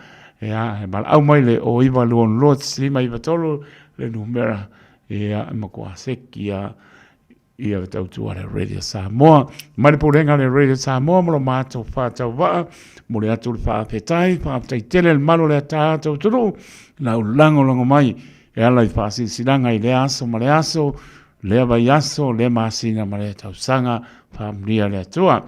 Ia, e valaau mai le 0922 593 le numera, ia, e matua seki ia ia le tautua le Radio Samoa. Mai le pulega le Radio Samoa mo lo matou whātauvaa, mo le atu le whaafetai, whaafetai tele le malo le tātou tunu, lau langolago mai e ala i whaasilasilaga i le aso ma le aso, lea vaiaso, lea masina ma lea tausaga, faamanuia le Atua.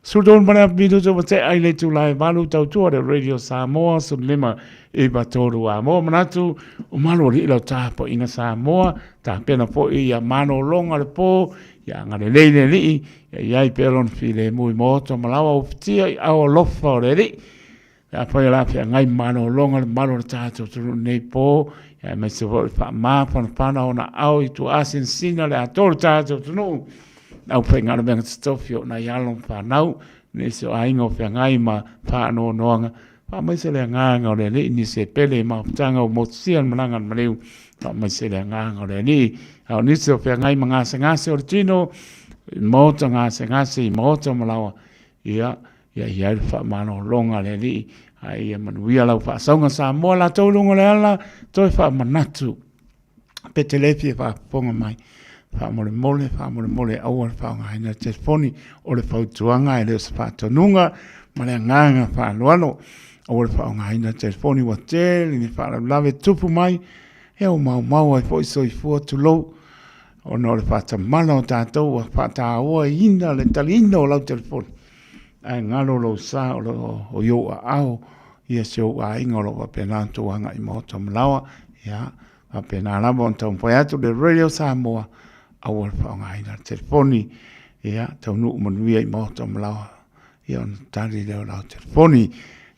13 ma le afa minutu ua tea i le itula e valu tautua le Radio Samoa 15 i 3 a moa manatu o malo alii lau tapuaiga Samoa tapena foi ia malologa le po ia agalelei le alii ia i ai pea lona filemu i maota ma laoa ufitia i ao alofa o le alii Pe afai o le a feagai ma malologa le mamalu o le tatou atunuu i lenei po, ia aemaise foi o le faamafanafana o ona ao i tuaasinasina le atoa o le tatou atunuu, le aufaigaluega totofi o nai alo ma fanau, nisi o aiga o feagai ma faanoanoaga, faamaise le agaga o le Alii, nisi e pele i mafutaga ua motusia le malaga a le maliu, faamaise le agaga o le Alii. A o nisi o feagai ma gasegase o le tino, i maota gasegase, i maota ma laoa, ia, Ia i ai le faamalologa a le Alii, a ia manuia lau faasauga Samoa latou i luga o le ala, toe faamanatu pe te le fia faafofoga mai. Faamolemole, faamolemole aua le faaaogaina le telefoni o le fautuaga e le o se faatonuga ma le agaga faaaloalo. Aua le faaaogaina le telefoni ua tele ni faalavelave tupu mai, ia ua maumau ai foi soifua tulou ona o le faatamala o tatou ua faatauaina le taliina o lau telefoni. Ae galo lou sa o lo o i ou aao ia si ou aiga o lo o faapena ona outou agai i maota ma laoa. Ia, faapena lava ona taumafai atu le Radio Samoa, aua le faaaogaina le telefoni. Ia, taunuu manuia i maota ma laoa, ia ona tali lea o lau telefoni.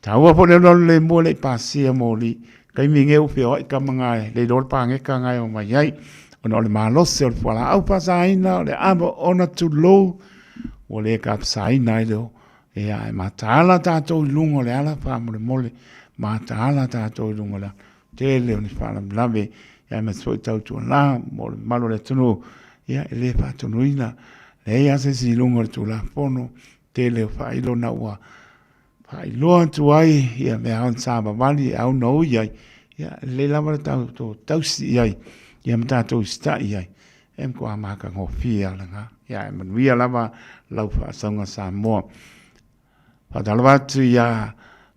Taua foi le alualu le mua le i pasia moli. Taimi nei ua feoai tama na e le iloa le pageta na e omai ai. Ona o le malosi o le fualaau faasaina, o le ava ona tulou, ua le kapasaina ai leo. Ia, e mataala tatou i luga o le ala faamolemole, mataala tatou i luga o le ala. Tele o ni faalavelave, ia aemaise foi tautuana mo le mamalu o le atunuu, ia e le faatonuina. Leai lava se isi i luga o le Tulafono, tele o faailo na ua faailoa atu ai ia mea ao sa vavali e ao na ui ai, ia e lelei lava le tatou tausi i ai, ia ma tatou usitai i ai. E matua matagofie lava lena. Ia e manuia lava lau faasauga Samoa. Faatalofa atu ia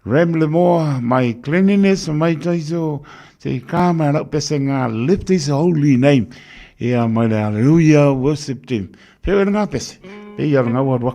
Rem Lemoa mai Cleanliness mai Taiso se i ka mai lau pesega Lift His Holy Name. Ia mai le Hallelujah Worship Team. Peo e ngā pese. Pe ia ngā ua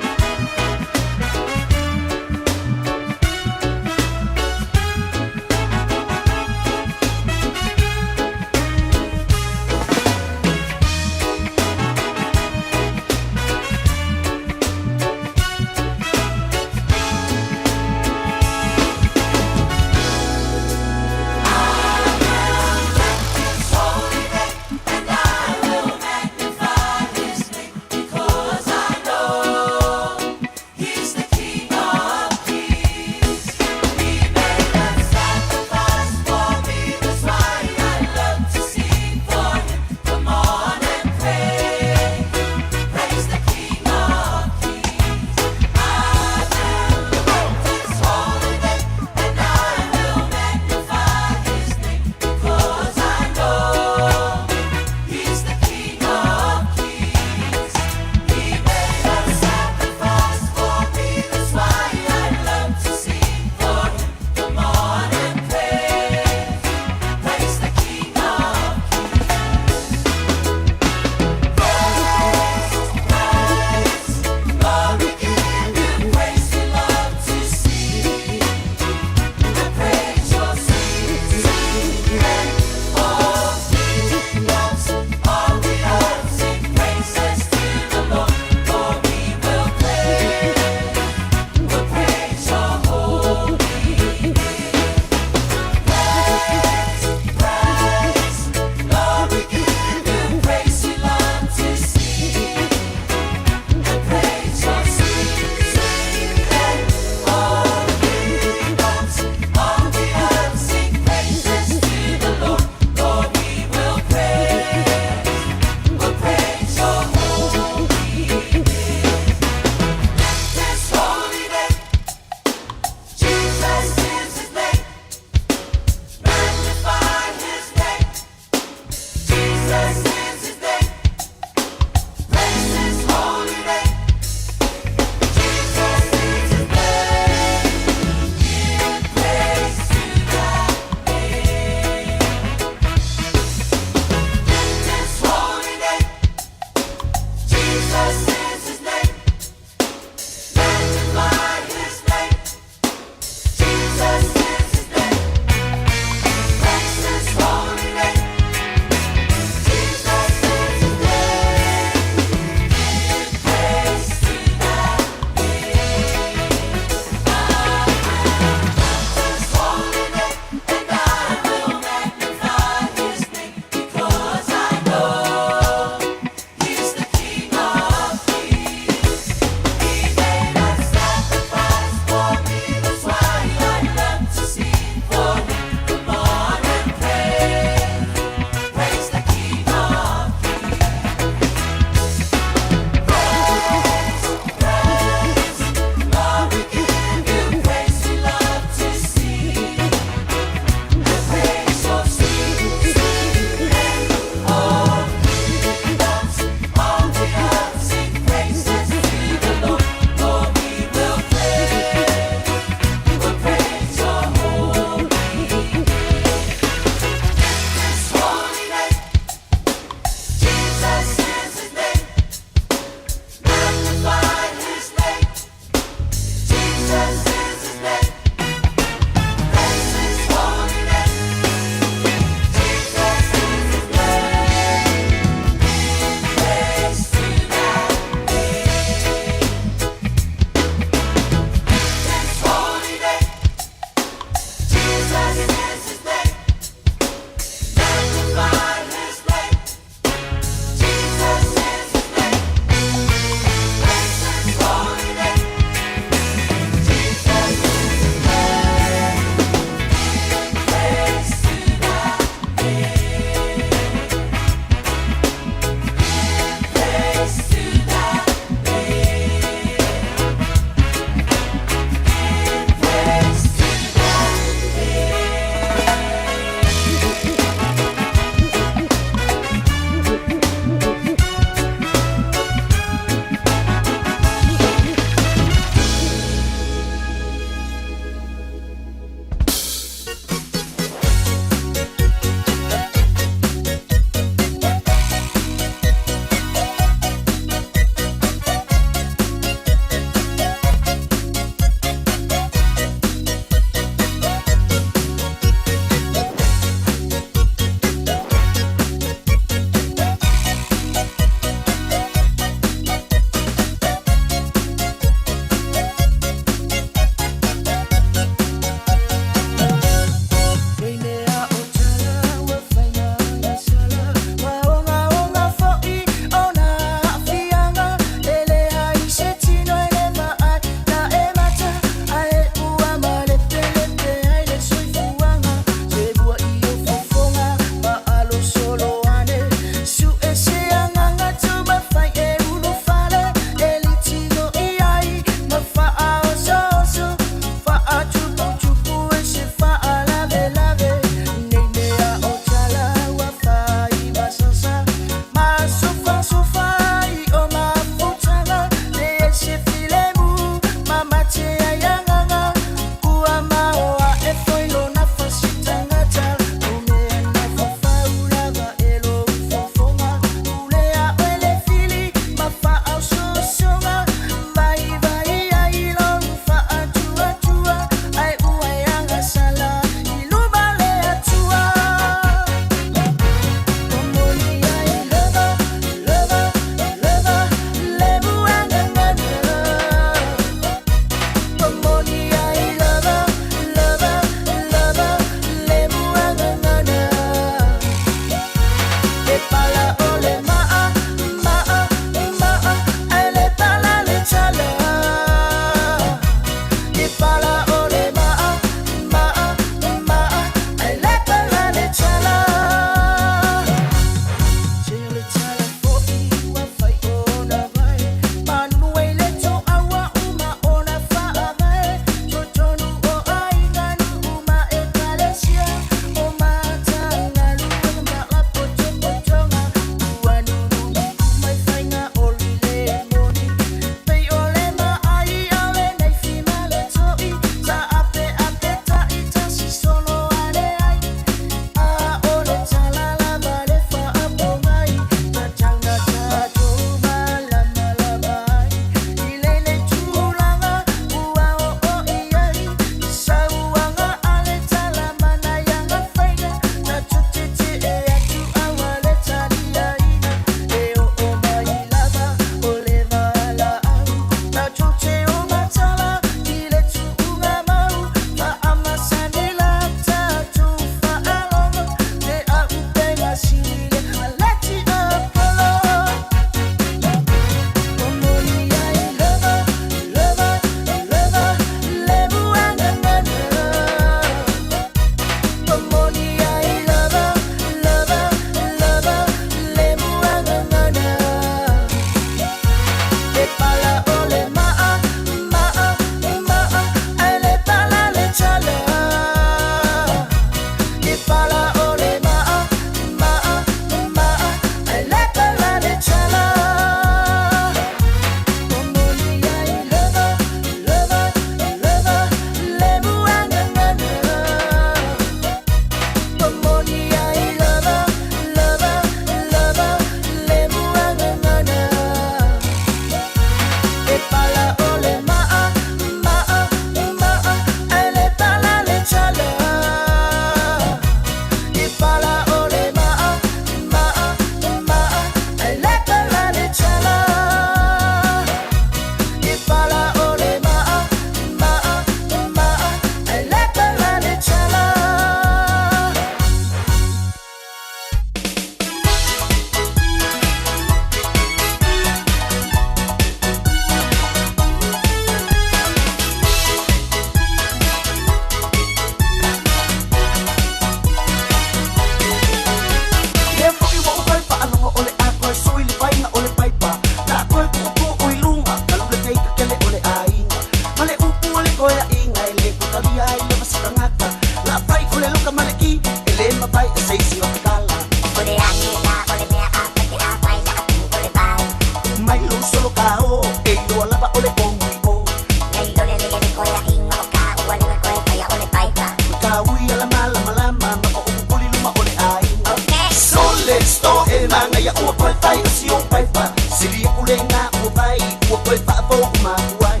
Magaia ua koe fai o si o paipa Sili aku le ngā ua vai Ua koe whaafo u makuai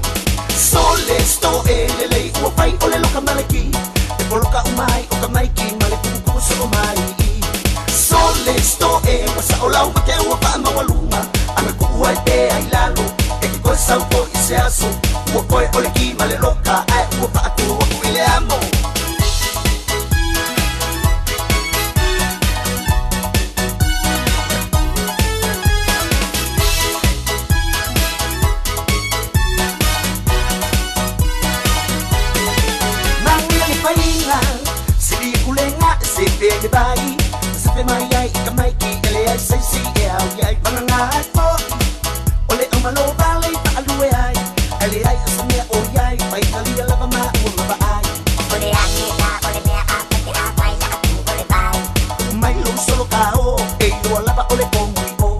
Sole sto e lelei ua fai o le loka malaki E poloka umai o ka maiki Ma le kuku so o mai Sole sto e wasa o lau ma ke ua wha mawalunga Anga ku ua e te ai lalo E ke koe sau ko i se aso Ua koe o le ki ma le loka Ae ua wha aku aku i le amo. Mauia le faiga Sili kulenga se pe le vai Se pe mai ai i ka maiki Ele ai sei si e au i ai Vanganga ai po O le au malo vale i paalue ai Ele ai asa mea o iai Pai talia lava ma ua mava ai O le ake la o le mea a pate a pai la atu o le vai Mai lo solo ka o E iloa lava o le komui o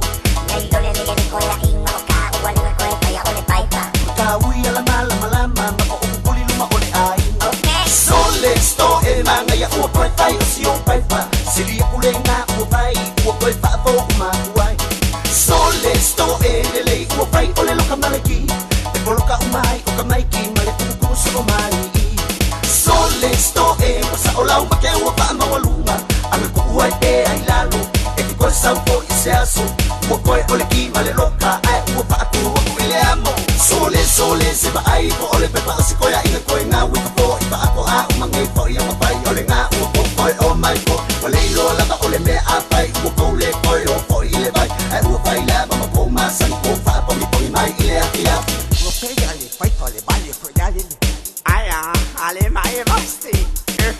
Nei lo le le le koe a inga o ka ua lua koe paia o le paipa Ka ui ala malama lama Ma o ukuli luma o le aiga Sole sto e magaia ua koe fai o si o paipa Sili aku le ngā ua vai Ua koe whaafo u makuai Sole sto e lelei ua fai o le loka malaki E poloka umai o ka maiki Ma le kuku so o mai Sole sto e wasa o lau ma ke ua wha mawalunga Anga ku ua e te ai lalo E ke koe sau ko i se aso Ua koe o le ki ma le loka Ae ua wha aku aku i le amo Sole sole se va ai po o le pepa o se koea inga koe ngā wika po i pa ako a umange po i ama pai o le ngā ua po koe o mai po Wa le iloa lava o le mea a pai ua kou le koe o po i le vai Ae ua pai lava ma kou masani po wha pongi pongi mai i le afi afi Ua pei a le paipa le vale fo ya le ai a ale mai e vasti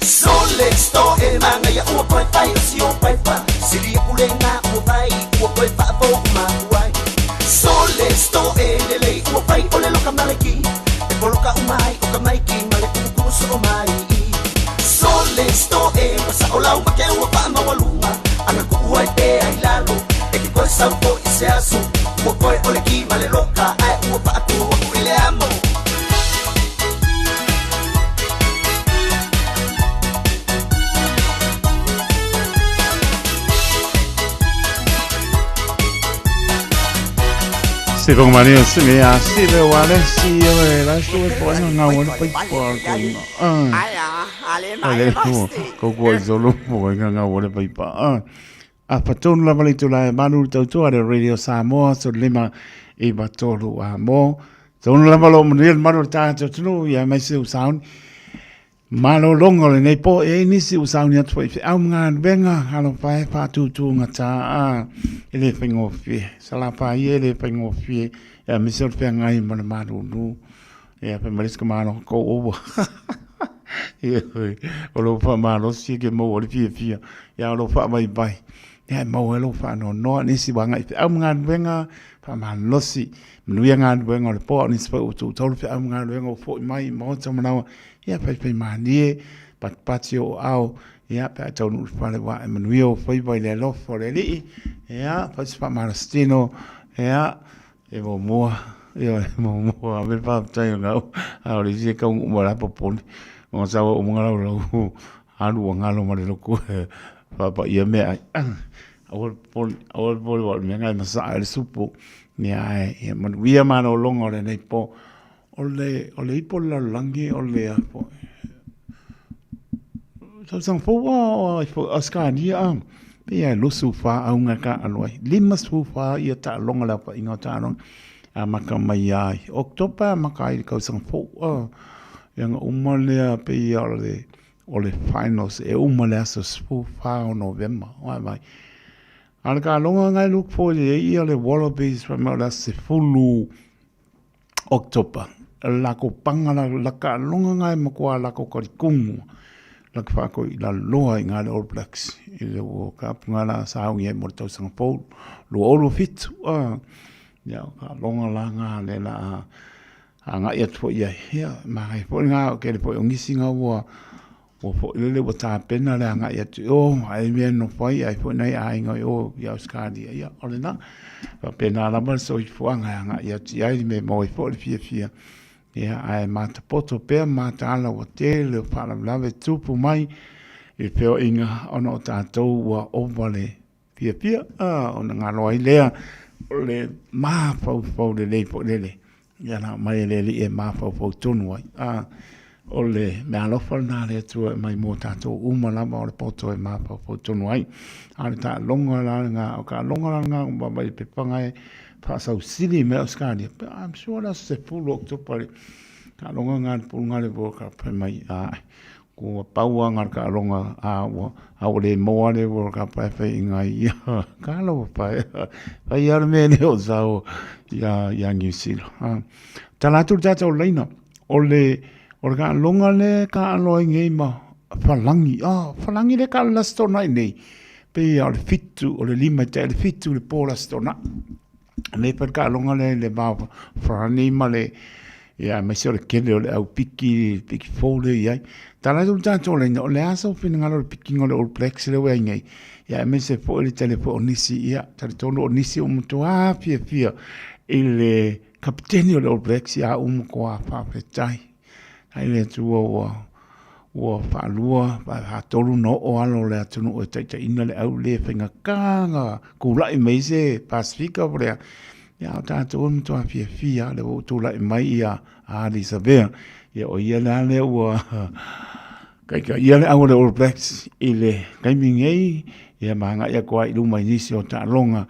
Sole sto e magaia ua koe fai o si o paipa Sili aku le ngā ua vai ua koe whaafo u makuai Sole sto e lelei ua fai o le loka malaki E poloka umai o ka maiki ma le kuku so o mai Sole sto e wasa o lau ma ke ua wha mawalunga Anga ku ua e te ai lalo E ke koe sau ko i se aso Ua koe o le ki ma le loka Ae ua wha aku aku i le amo. Se fong mani o se mea se le wale si o e la su e po nga ngā wale pai po al ko inga. A le ko ko i solo po nga ngā wale pai pa. A patonu lava le tula e malu tautua le Radio Samoa so lima i matolu a mo. Tonu lava lo manuia le malu o le tātou tunu ia mai se usauni. Malologa o lenei po e ai nisi ua sauni atu foi i feau ma galuega, alofa e faatūtū gata a e le faigofie. Salapa ia e le faigofie, e aemaise o le feagai ma le malūlū. Ia, fai mai le isi ka malo kou oua. Ioe, o lou faamalosi e ke maua ai le fiafia, ia o lou faavaivai. Ia e maua ai lou faanoanoa, nisi ua agai i feau ma galuega, faamalosi, manuia galuega o le po, a o nisi foi ua tuutau le feau ma galuega ua foi mai i maota ma laua. Ia faifai malie, patipati o ao, ia pe a taunuu i le fale ua e manuia ou faiva i le alofa o le Alii, ia fai se faamalositino, ia e muamua, ia e muamua ave le faafetai o lau, a o le isi e taunuu mai la popole, ona sau au uma lau alu ua galo ma le lotu e faapaia meaai. Aua le popole, aua le popole aua o le mea lena e masaa ai le supu, ia ae ia manuia malologa o lenei po. O le, o le ipu o le lalolagi o le a foi. Tausaga fou a o ai foi Ausetalia a pei lava e 24 auga e taaalo ai. 54 ia taaloga le aofaiga o taaloga e amata mai ia i Oketopa e amata ai le tausaga fou a. Ia ona uma lea pei lava o le o le finals e uma i le aso 14 o Novema. Vaai. A o le taaloga lena e look forward i ai ia le Wallabies fai mai o le aso 10 October, lako panga la la taaloga na e matua lako talikumu la ka faatoi i laloa i ngā le All Blacks i le World Cup ngā la sauni ai mo le tausaga fou 2027 a ia o taaloga la ngā le la a agai atu foi i ai ia magai foi ngā o kele foi o nisi ngā ua Ua foi lele ua tapena le agai atu i o, ai mea nofo ai, ai foi nai aiga i o i Ausetalia. Ia, o lena, faapena lava le soifuaga e agai atu i ai, le mea e maua ai foi le fiafia. Ia, ae matapoto pea ma mataala ua tele o faalavelave e tupu mai i le feoaiga ona o tatou ua ova le. fiafia, a, ona galo ai lea o le mafaufau lelei foi lele. Ia na aumai e le Alii e mafaufau tonu ai. A, o le meaalofa lena a le Atua e aumai mo tatou uma lava o le poto e mafaufau tonu ai. A o le taaloga la lena, o taaloga la lena ua vaavaai i le pepa na e faasausili mai Ausetalia, I'm sure o le aso 10 o Oketopa le taaloga lena a le Pulunga o le World Cup fai mai, ae Ua pau lava na o le taaloga a ua a ua le maua le World Cup ae fai i nai ia talofa pae fai lava le mea lea o sao ia ia Niu Sila. Tala atu le tatou laina o le o le taaloga lea e taalo ai nei ma Falagi. Ah, Falagi lea e taalo i le Aso Toonai nei. Pei o le 7 o le 5 i tae i le 7 i le po o le Aso Toonai. Lea fai le taaloga lea i le va o Farani ma le ia aemaise o le tele o le au piki, piki fou lea e i ai. Tala atu le tatou laina, o le a sou finagalo i le pikiga o le All Blacks lea ua i ai nei? Ia aemaise foi le tele foi o nisi, ia talitonu o nisi ua matua fiafia i le kapiteni o le All Blacks, ia ua matua faafetai. Ai le Atua ua ua faalua, faatolu ona oo alo o le atunuu e taitaiina le au le faigata ona tulai mai se Pasefika po o le a. Ia a o tatou e matua fiafia lava lea ua tulai mai ia Ardie Savea. Ia o ia la lea ua taitaia le au a le All Blacks i le taimi nei, ia ma agai atu lava i luma i nisi o taaloga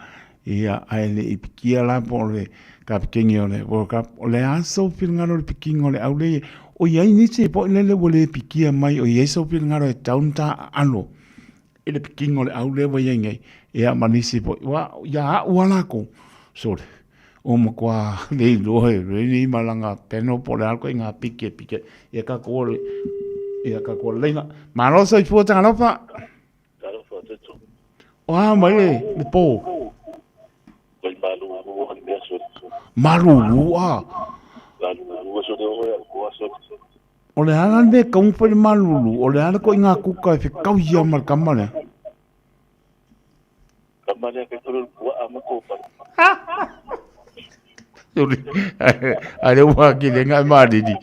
Ia, ae le i pikia la po o le kapiteni o le World Cup. O le a sou finagalo i le pikiga o le au lea? O i ai nisi foi lele ua le pikia mai, o i ai sou finagalo e tatau ona taaalo i le pikiga o le au lea ua i ai nei? Ia, ma nisi foi. Aua ia au lava latou, sole, ua matua le iloa e Rennie ma lana panel po o le a le ituaiga piki e piki ai. Ia tatou o le, ia tatou o le laina. Malo soifua Talofa! O a mai le, le pō? Malulu a. O le ala le mea kaunga fai le malulu, o le ala koʻi ngā kuka e whekau ia ma le kama lea. Kama lea ke tolo pua'a ma kōpala. Sorry. Ai le ua ki le ngai malili.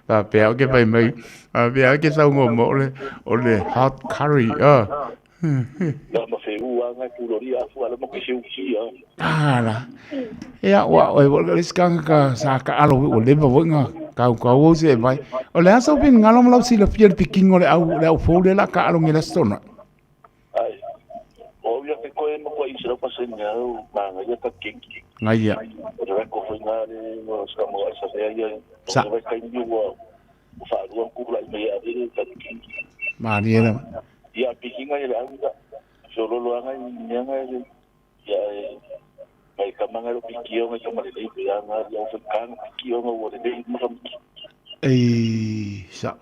Faapea o ke fai mai. Faapea o ke saungo mo o le, o le hot curry. Ah. La ma fe ua ngai pulori a fu ala ma ke seu ki a. Ala. Ia ua oi wo le skanga ka sa ka alo o le ba nga kau kau o se vai. O le asa pin ngalo mo lau sila fia le pikingo le au le au fou le la ka alo ngela stona. Ai, o ia ke koe ma koe i se raupa se mea au, mā ngai ia ka kingi. Ngai ia. O te rako whai ngā re, o ska mo ai sa mea ia, o Sa. te wai kai ni ua, o whaarua kula i mea a ka kingi. Mā ni era. Ia pikinga i le au ia, whiololo anga i mea ngai le, ia e, ngai kamanga ro pikio ngai kamare nei pe anga ia o whakanga pikio ngai ua le nei makamiki. Ei, sa.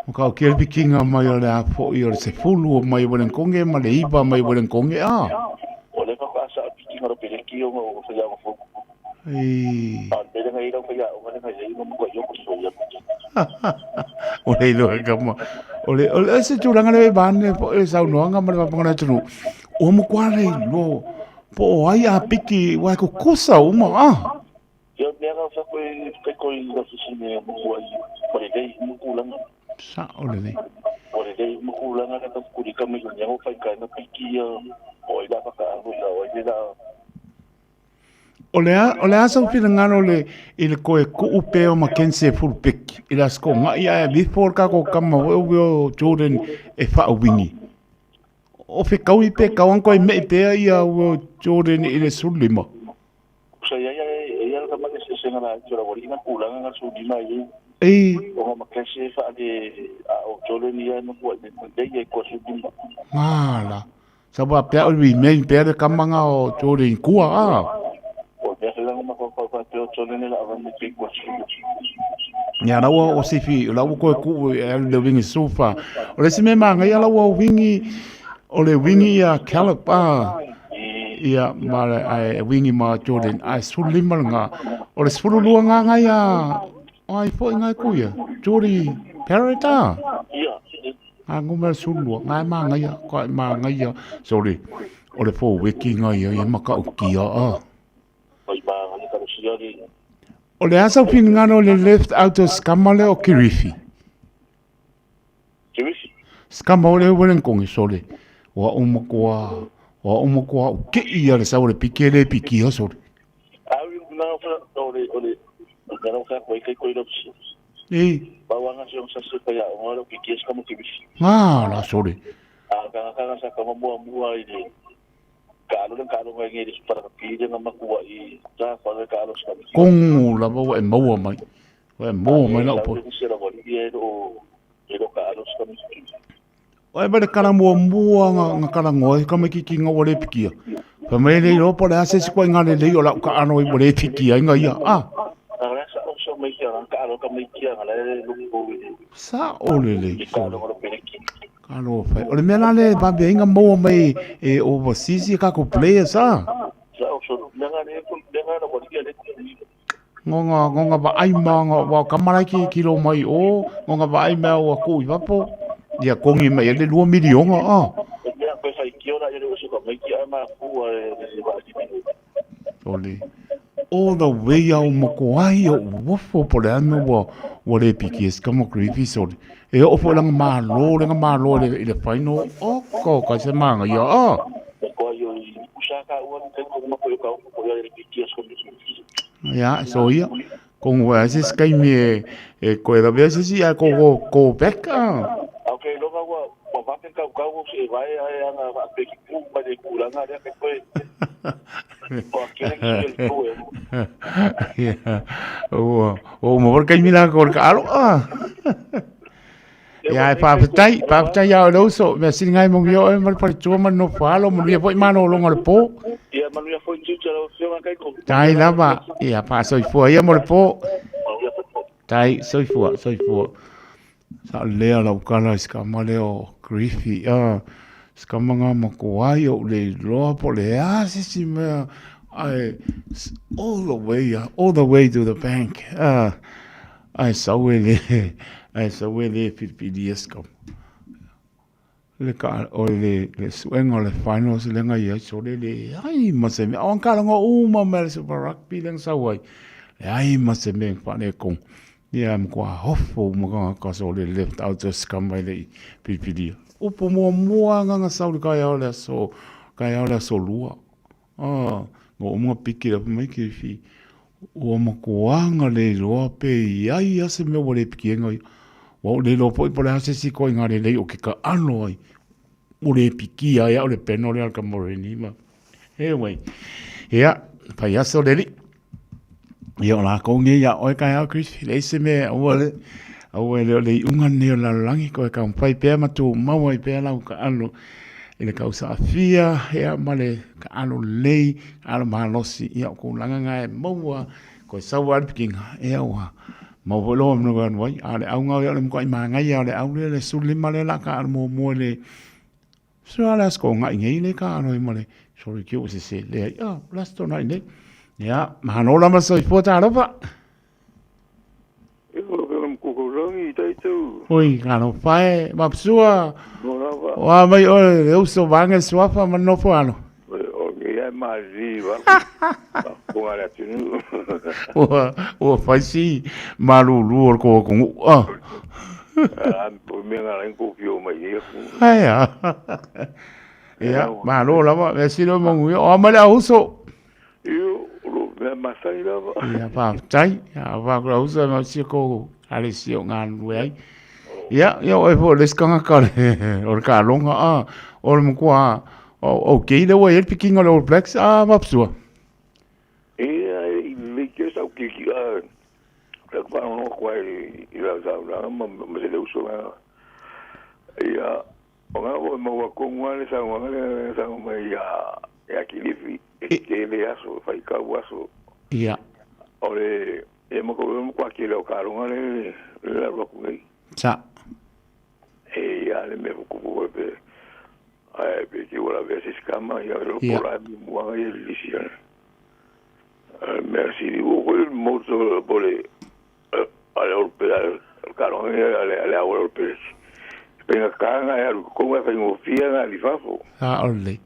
O ka o kia pikinga mai o le a foʻi o le sefulu o mai Wellingtonge ma le iva mai Wellingtonge a. O le whakaasa a pikinga ro pereki o ngai o whai fo. Ei. A pere ngai rau whai o ngai ngai i mo ko yoko so ia. O le iloa e kama. O le, o le se tūranga le vane po e saunoanga ma le wapanga le atunu. O mo kwa le lo po o ai a piki wa ko kosa uma a. Ia mea nga wha koe kai koe i nga whisi me mo kua i o le lei mo kulanga. Sa o le lei. O le lei mo kulanga ka kuri ka me nya o whai kai na piki ia o i la whaka aho ia o i la. O le a, o le a sau finagalo le i le koe kuu pe o Mackenzie e full pick i la sko ngai ae before ka ko kama o o Jordan e whaawingi. O whekau i pe kau anko i mei pea ia o Jordan i le sulima. Sa ia ia e ia ka mane se senga la tura wali ina kulanga nga sulima i. Ei. O nga Mackenzie wha le a o Jordan ia no kua i me ia ko sulima. Ngala. Sa wa pea o remain pea le kamanga o Jordan kua a. O mea whiranga ma kau kau peo Jordan e la awa me te kua sulima. Ia laua o sifi, laua koe ku e le wingi sofa. O le si me manga ia laua o wingi, o le wingi ia Caleb a. Ia ma le ai wingi ma Jordan ai 15 le nga. O le 12 ngā ngai a ai foi ngai kuia. Jordi Parrot a. Ia. Ngā ngome o le 12, ngā manga ia, ka manga ia. Sorry. O le fo wiki ngai ia ia makaukia a. Mai manga ni karusia ni. O le asa finagalo le left out o skama le o Kirifi. Kirifi? Skama o le Wellington, sorry. O a'u makuā, o a'u makuā u ke'i ia le sau o le piki e le pikia sole. E. Ngā la sole. Kongu lava ua e maua mai. Ua e maua mai lau po. Oe ma le kala muamua nga nga kala ngoa e kama ki ki nga ua le pikia. Fa mai le iloa po o le a se isi koa i nga lelei o lau kaano ai ua le pikia ai nga ia. Ah. Sa o lelei. Kalo fai. O le mea la le vave ai nga maua mai e overseas ia kako players ah. Ngonga ngonga vaai ma nga wa kamara ki ki lo mai o ngonga vaai mea ua ku i vapo ia kongi mai e le 2 milionga a. Ole all the way au ma ko ai o wofo po le ame ua ua le piki e skama Griffiths ole e oo foi langa malo le nga malo le i le final o ko ka se manga ia a. Ia, so ia. Kongu ai se skaimi e, e koe rawe ai se si ai ko ko ko back a. Okay, longa ua ua vake kau kau se vai ai ana wa pe ki pu mai le kulanga lea ke koe. Ko kere ki le koe. Ia. Ua, o mo vor kaimi la ko ka alo a. Ia, e whawhetai, whawhetai ia o le uso, mea sini ngai mongi o e mara pare tua manu no whalo, manuia foi mano o longa le pō. Ia, manuia foi tutu lau afioga kai ko. Tai lava, ia, whaasoifua ia mo le pō. Tai, soifua, soifua. Sa lea lau kala i ska male o Griffey, a, ska manga mako ai o le loa po le a sisi mea, ai, all the way, all the way to the bank, ah. Ae sau e le, ae sau e le filifilia se kama. Le ka, o le, le suega o le finals le ngai ai sole le ai ma se mea. O ka longa uma mai le Super Rugby le sau ai. Le ai ma se mea pa le kong. Ia mo kua hofo mo ka ka sole left out to skama i le filifilia. Upu mua mua nganga sau le kai au le aso, kai au le aso lua. Ah, ngo uma piki la mai ke fi. Ua makuaga le iloa pe i ai a se mea ua le piki ai nga ia. Ua ou le iloa foi po o le a se isi koiga lelei o ke kaʻalo ai ua le pikia ai a o le pena lea a le Kamoreni ma. Anyway, ia, fai aso le alii. Ia o lākou nei iā oe kaeao Chris, leai se mea e aua le, aua e le o le iuga lenei o le lalolagi, koe taumafai pea ma tumau ai pea lau kaʻalo i le tausaafia, ia ma le kaʻalo lelei, kaʻalo malosi, ia o tulaga na e maua, koe sau lava le pikiga, ia ua maua foi lou avanoa e alu ai. A o le auga ia o le matuai manaia o le au lea le 15 lea o le a kaʻalo muamua i le So a le aso togai nei le kaʻalo ai ma le sorry ke ua sese leai, ah, o le aso togai nei. Ia, mahalo lava soifua talofa. Oi, talofa e, mapsua. O a mai oe le uso vaega le suafa ma le nofo alo. Ua, ua fai si malulu o le kou atunuu. Ah. Ai a. Ia, malo lava, mea sili o manuia. O a mai le au uso. Ia, faafetai. Ia, fa ku le uso ma si ko ale si o galulue ai. Ia, ia o e fo le isi tagata o le o le taaloga a o le matua o okay lea ua i ai le pikiga o le All Blacks a Mapsua. Ia, i lelei tele sau kiki a la ku whanau koe i la saunoaga ma ma se le uso nga. Ia, o ngā o maua kongu le saunoaga le saunoa mai ia ia Kilifi e tele aso, whai kau aso. Ia. O le, e ma ko ma kwa kele o karonga le le la roku nei. Sa. E ia le me kupu e pe ai pe ki wala ve se skama ia lo pola mi muanga ia lisi ia. Mea sili ua foi moto po le ale o pe ale karonga ale ale au o pe. Penga kanga e alu konga e whaingofia ngā li fafo. A o lelei.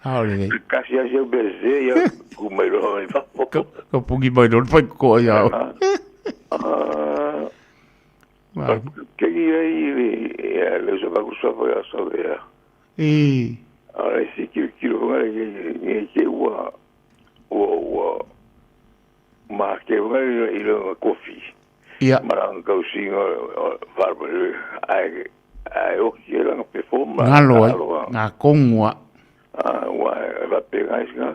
A o lelei. Kasi asi au bese ia ku mai roa mai fafo. Ka pungi mai loa le whaikoko ai au. Kei ai le ia le usa vaku swafa ia swafa ia. E. A le si kilo kilo nga le nge ke ua ua ua ma ke nga i le kofi. Ia. Maranga kausinga farba ai ai o ki la perform Ngalo ai. Ngā kongua. Ah wa va pe ngai nga.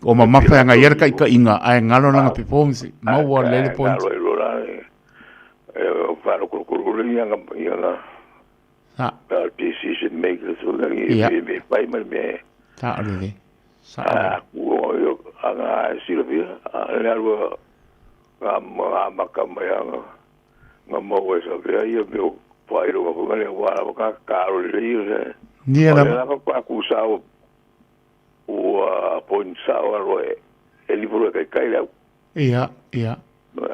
O mamafa anga ia ka ika inga ai ngalo langa performance maua le le point. Ngalo i lo la e faro ko ko le ia nga ia nga. Sa. Decision maker so nga Ia. i me pai me me. Sa o le. Sa. Ah ku o yo anga silvia le alua nga nga maka mai anga nga mo we sa vea ia me o pai lo nga le wa ka ka ro le ia le. Nia la. La ka ku sa o ua point sa o ro e li furo kai kai la Ia, ia.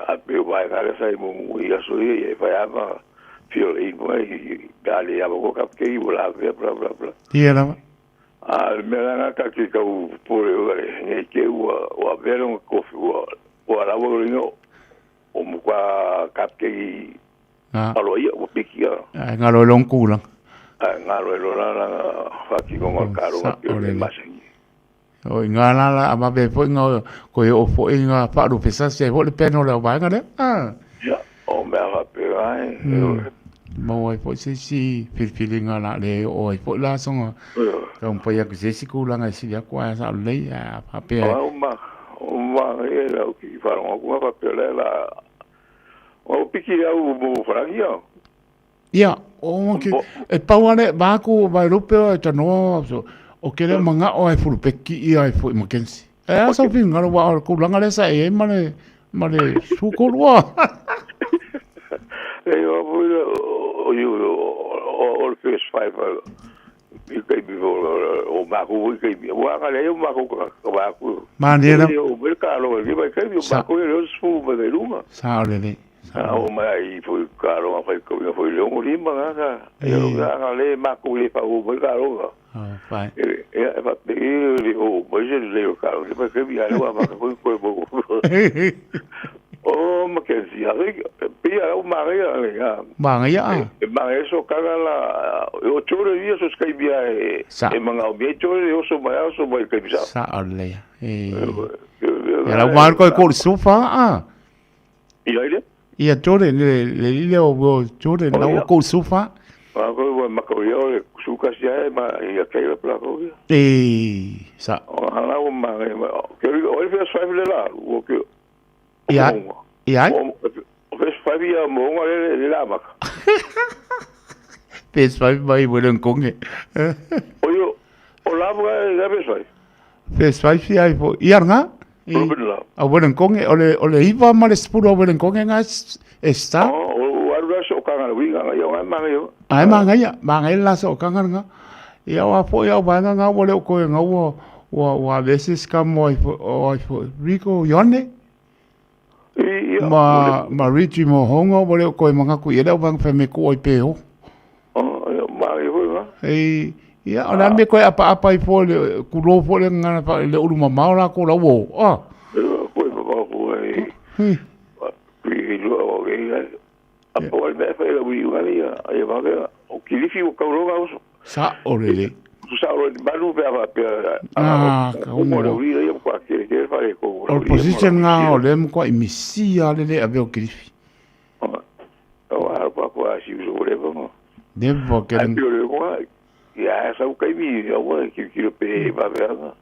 a pe vai ka le sai mo ia so ia e vai ama fio i mo i ka le ia mo ka ke i bla bla bla bla bla. Ia la. A me la nga ka ki ka u pore o le nge ke ua ua vero nga kofi ua ua la ua ringo o mo ka ka ke i Nga. alo ia ua piki ia Ai ngalo long kulang. a ngalo e lo la la fa ki ko nga karo Sa nga o le. ke masengi. O i ngā la la ama be fo ngā ko e o fo i ngā wharu pesa se fo le peno le o vaenga le. Ah. Ia o mea fa pe ai. Mau ai fo se si filifili ngā la le o ai fo la songa. Ka umpa ia ku se si kulanga i sili aku ai sa o lei a pa pe. O ma o ma e la o ki fa rongo ku fa pe le la o piki au mo farangi ia. Ia, o ke e pau ale vāku vai rupe o e tanoa so o ke le manga o ai furu peki i ai fo i Mackenzie. E a sau fi ngaro wa o kulanga le sa e ma le ma le sukorua. E o o o o o first five i kai bi o ma ku i kai bi wa ka le o ma ku ka ma ku. Ma ne la. O me ka lo ki mai kai bi o ma ku le o su ma le lunga. Sa o le le. A o mai i fo ka ro fa ko fo le o lima nga ka. E o ka le ma ku le fa o me ka ro ka. Oh, fai. E e fa pe le o mo se le o ka ro le pa ke bi a lo ma ka ko ko mo. O ma ke si a re pi a o ma re a. Ma ngai a. E ma e so ka la o chore ia so skai bia e e manga o mi chore o so mai o so mai kai bisa. Sa o le. E. Ia la mar ko ko sofa a. Ia ile. Ia chore le le le o o chore na ko sofa. Ma ko wa ma ko ia o su ka sia e ma ia kai la pla ko. E sa. O hala o ma ma ke o le first five le la o ke. Ia. Ia. O first five ia mo nga le le la ma. First five mai mo le nkonge. O yo o la mo la first five. First five ia fo ia nga. A wele nkonge o le o le iwa ma le spuru o wele nkonge nga e sta. O aru la so ka nga winga nga yo nga ma yo. Ai ma nga ia, ma nga la so ka nga nga. Ia wa fo ia wa nga nga wole o ko nga wa wa wa veces ka mo ai fo o ai fo Rico Yone. Ma ma Richie mo hongo wole o ko manga ku ia le wa fa me ko ai pe ho. O ma yo nga. E ia o na me ko apa apa i fo le ku lo fo le nga fa le ulu mamao la ko la wo. Ah. Ko pa ko e. Ki lo o ge a po al me fa la wi nga ia ai va ge o kilifi o ka ro ga o. Sa o le le. Sa o le manu pe va pe. Ah, ka o mo le wi ia ko ke ke fa le ko. O position nga o le mo ko imisi a le le ave o kilifi. O a pa ko a si o le va. Ne va ke. Ai le ko ia sa o kai mi o ki ki pe va ve nga.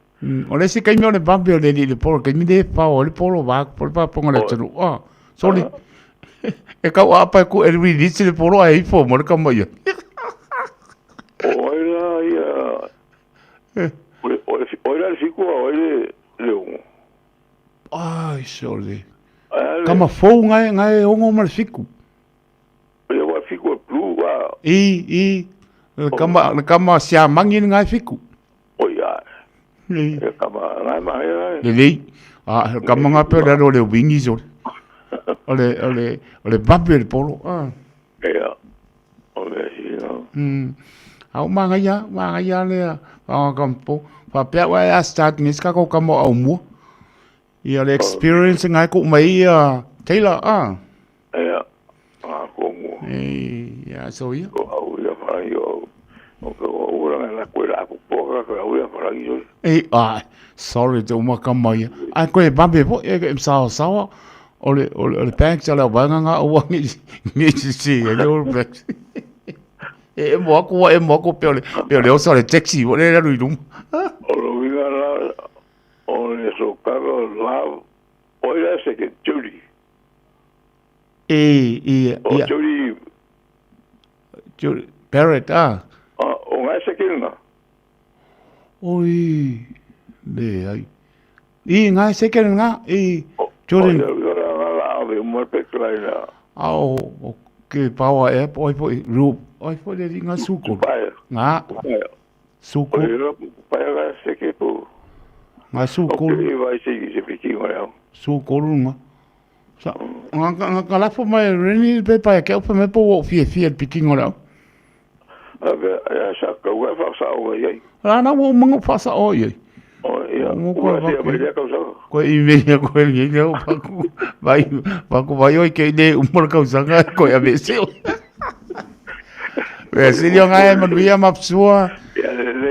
O le se kai mi o le vambe o le le polo kai mi le pa o le polo va polo pa ponga le tenu. Ah, sorry. E kau apa ku e ri ri le polo ai fo mo le ka mai. O era ia. O era fiku o le le o. Ai sorry. Kama fo ngai ngai ongo ma le fiku. Ia wa fiku blue wa. I le kama sia mangi ngai fiku. O ia. E kama ngai mai ai. Le le. Ah, kama ngape le le wingi so. O le o le o le babe le polo. Ah. Ia. O le ia. Au manga ia le a kampo. Pa pea wa a start ni ska ko kamo au mo. Ia le experience ngai ko mai ia Taylor ah. Ia. Ah ko mo. E ia so ia. Ko au ia fa io. O ka o ura la ko la ko po ka ka o ya fara i so. E, ai, sorry te uma ka mai. Ai koe babe po e ke sawa sawa. O le o le o le bank le wanga nga o ngi ngi si si e le o bank. E mo ako e mo ako pe o le pe o le osa le taxi o le le lu. O lo winga la o le so ka la o ila se ke Judy. E e O Judy Judy Barrett ah. O ngai se ke nga. Oi le ai. I ngai se ke nga i Jordan. O le la la ave mo pe la. A o o ke pawa e oi po ru oi po le nga suko. Nga suko. O le pa la se ke po. Nga suko. O ke vai se se piki mo ya. Suko nga. Sa nga nga ka la fo mai reni pe pa ke o me po o fie fie piki ngora. Ave ya sa ka wa fa sa o ye. La na wo mango fa sa o ye. O ya. Mo Ko ko se ba ya ka sa. Ko i me ya ko le ke o pa ku vai pa ku vai oi ke le umor ka usanga ko ya me se. Ve se dio ngai manuia mapsua.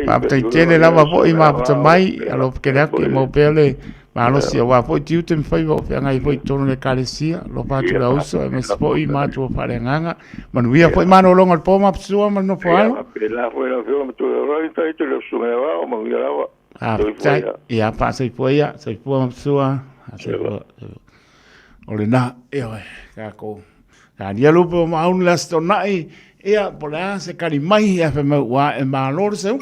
Ma tai tele lava po i ma ta mai alo ke le ke mo pele ma lo sia wa po tiu te fai vo fe ngai po tonu le kalesia lo pa tu la uso e me spo i ma tu fa le nganga manuia po i mano longo po mapsua ma no po alo. Pe la fo la fo tu ro i tai tu le su me va o mo ya la. Ah, tai, ia pa sei po ia, sei po mapsua, sei po. O le na, e oe, ka ko. Ka dia lupe o maun la stonai, ia po le a se kari mai e fe mau wa e ma lor se. E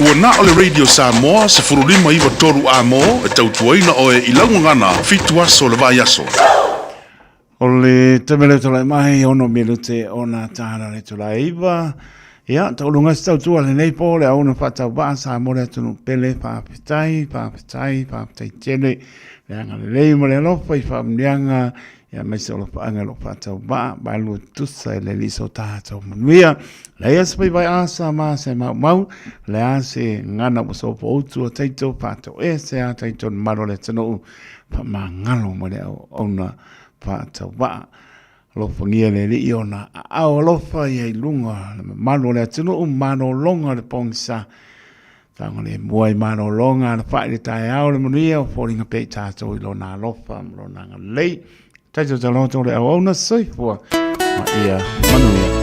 Ua na o le Radio Samoa 1593 Amo e tautuaina oe i laugagana fitu aso le vai aso. O le taimi lea tulai mai, ono minute ona tāna le tulai iwa. Ia, taulunga se tautua lenei po le auna whaatauvaa sa mo le atunuu pele, whaafetai, whaafetai, whaafetai tele, le anga lelei ma le alofa i whaamunianga, ia mai se olofaanga lo whaatauvaa, vaelua tusa i le liso tātou manuia. Le ia se vai asa ma se mau mau, le a se ngana ua sopo utu o teito, whaato e se a teito maro le atunuu, whaamangalo ma le au auna whaatauvaa. Alofagia le Alii ona aao alofa ia i luga le mamalu o le atunuu malologa o le pogisa. Saogalemu ai malologa alafai le taeao le manuia o foliga pea i tatou i lona alofa ma lona agalelei. Tatou taloto le auauna soifua ma ia manuia.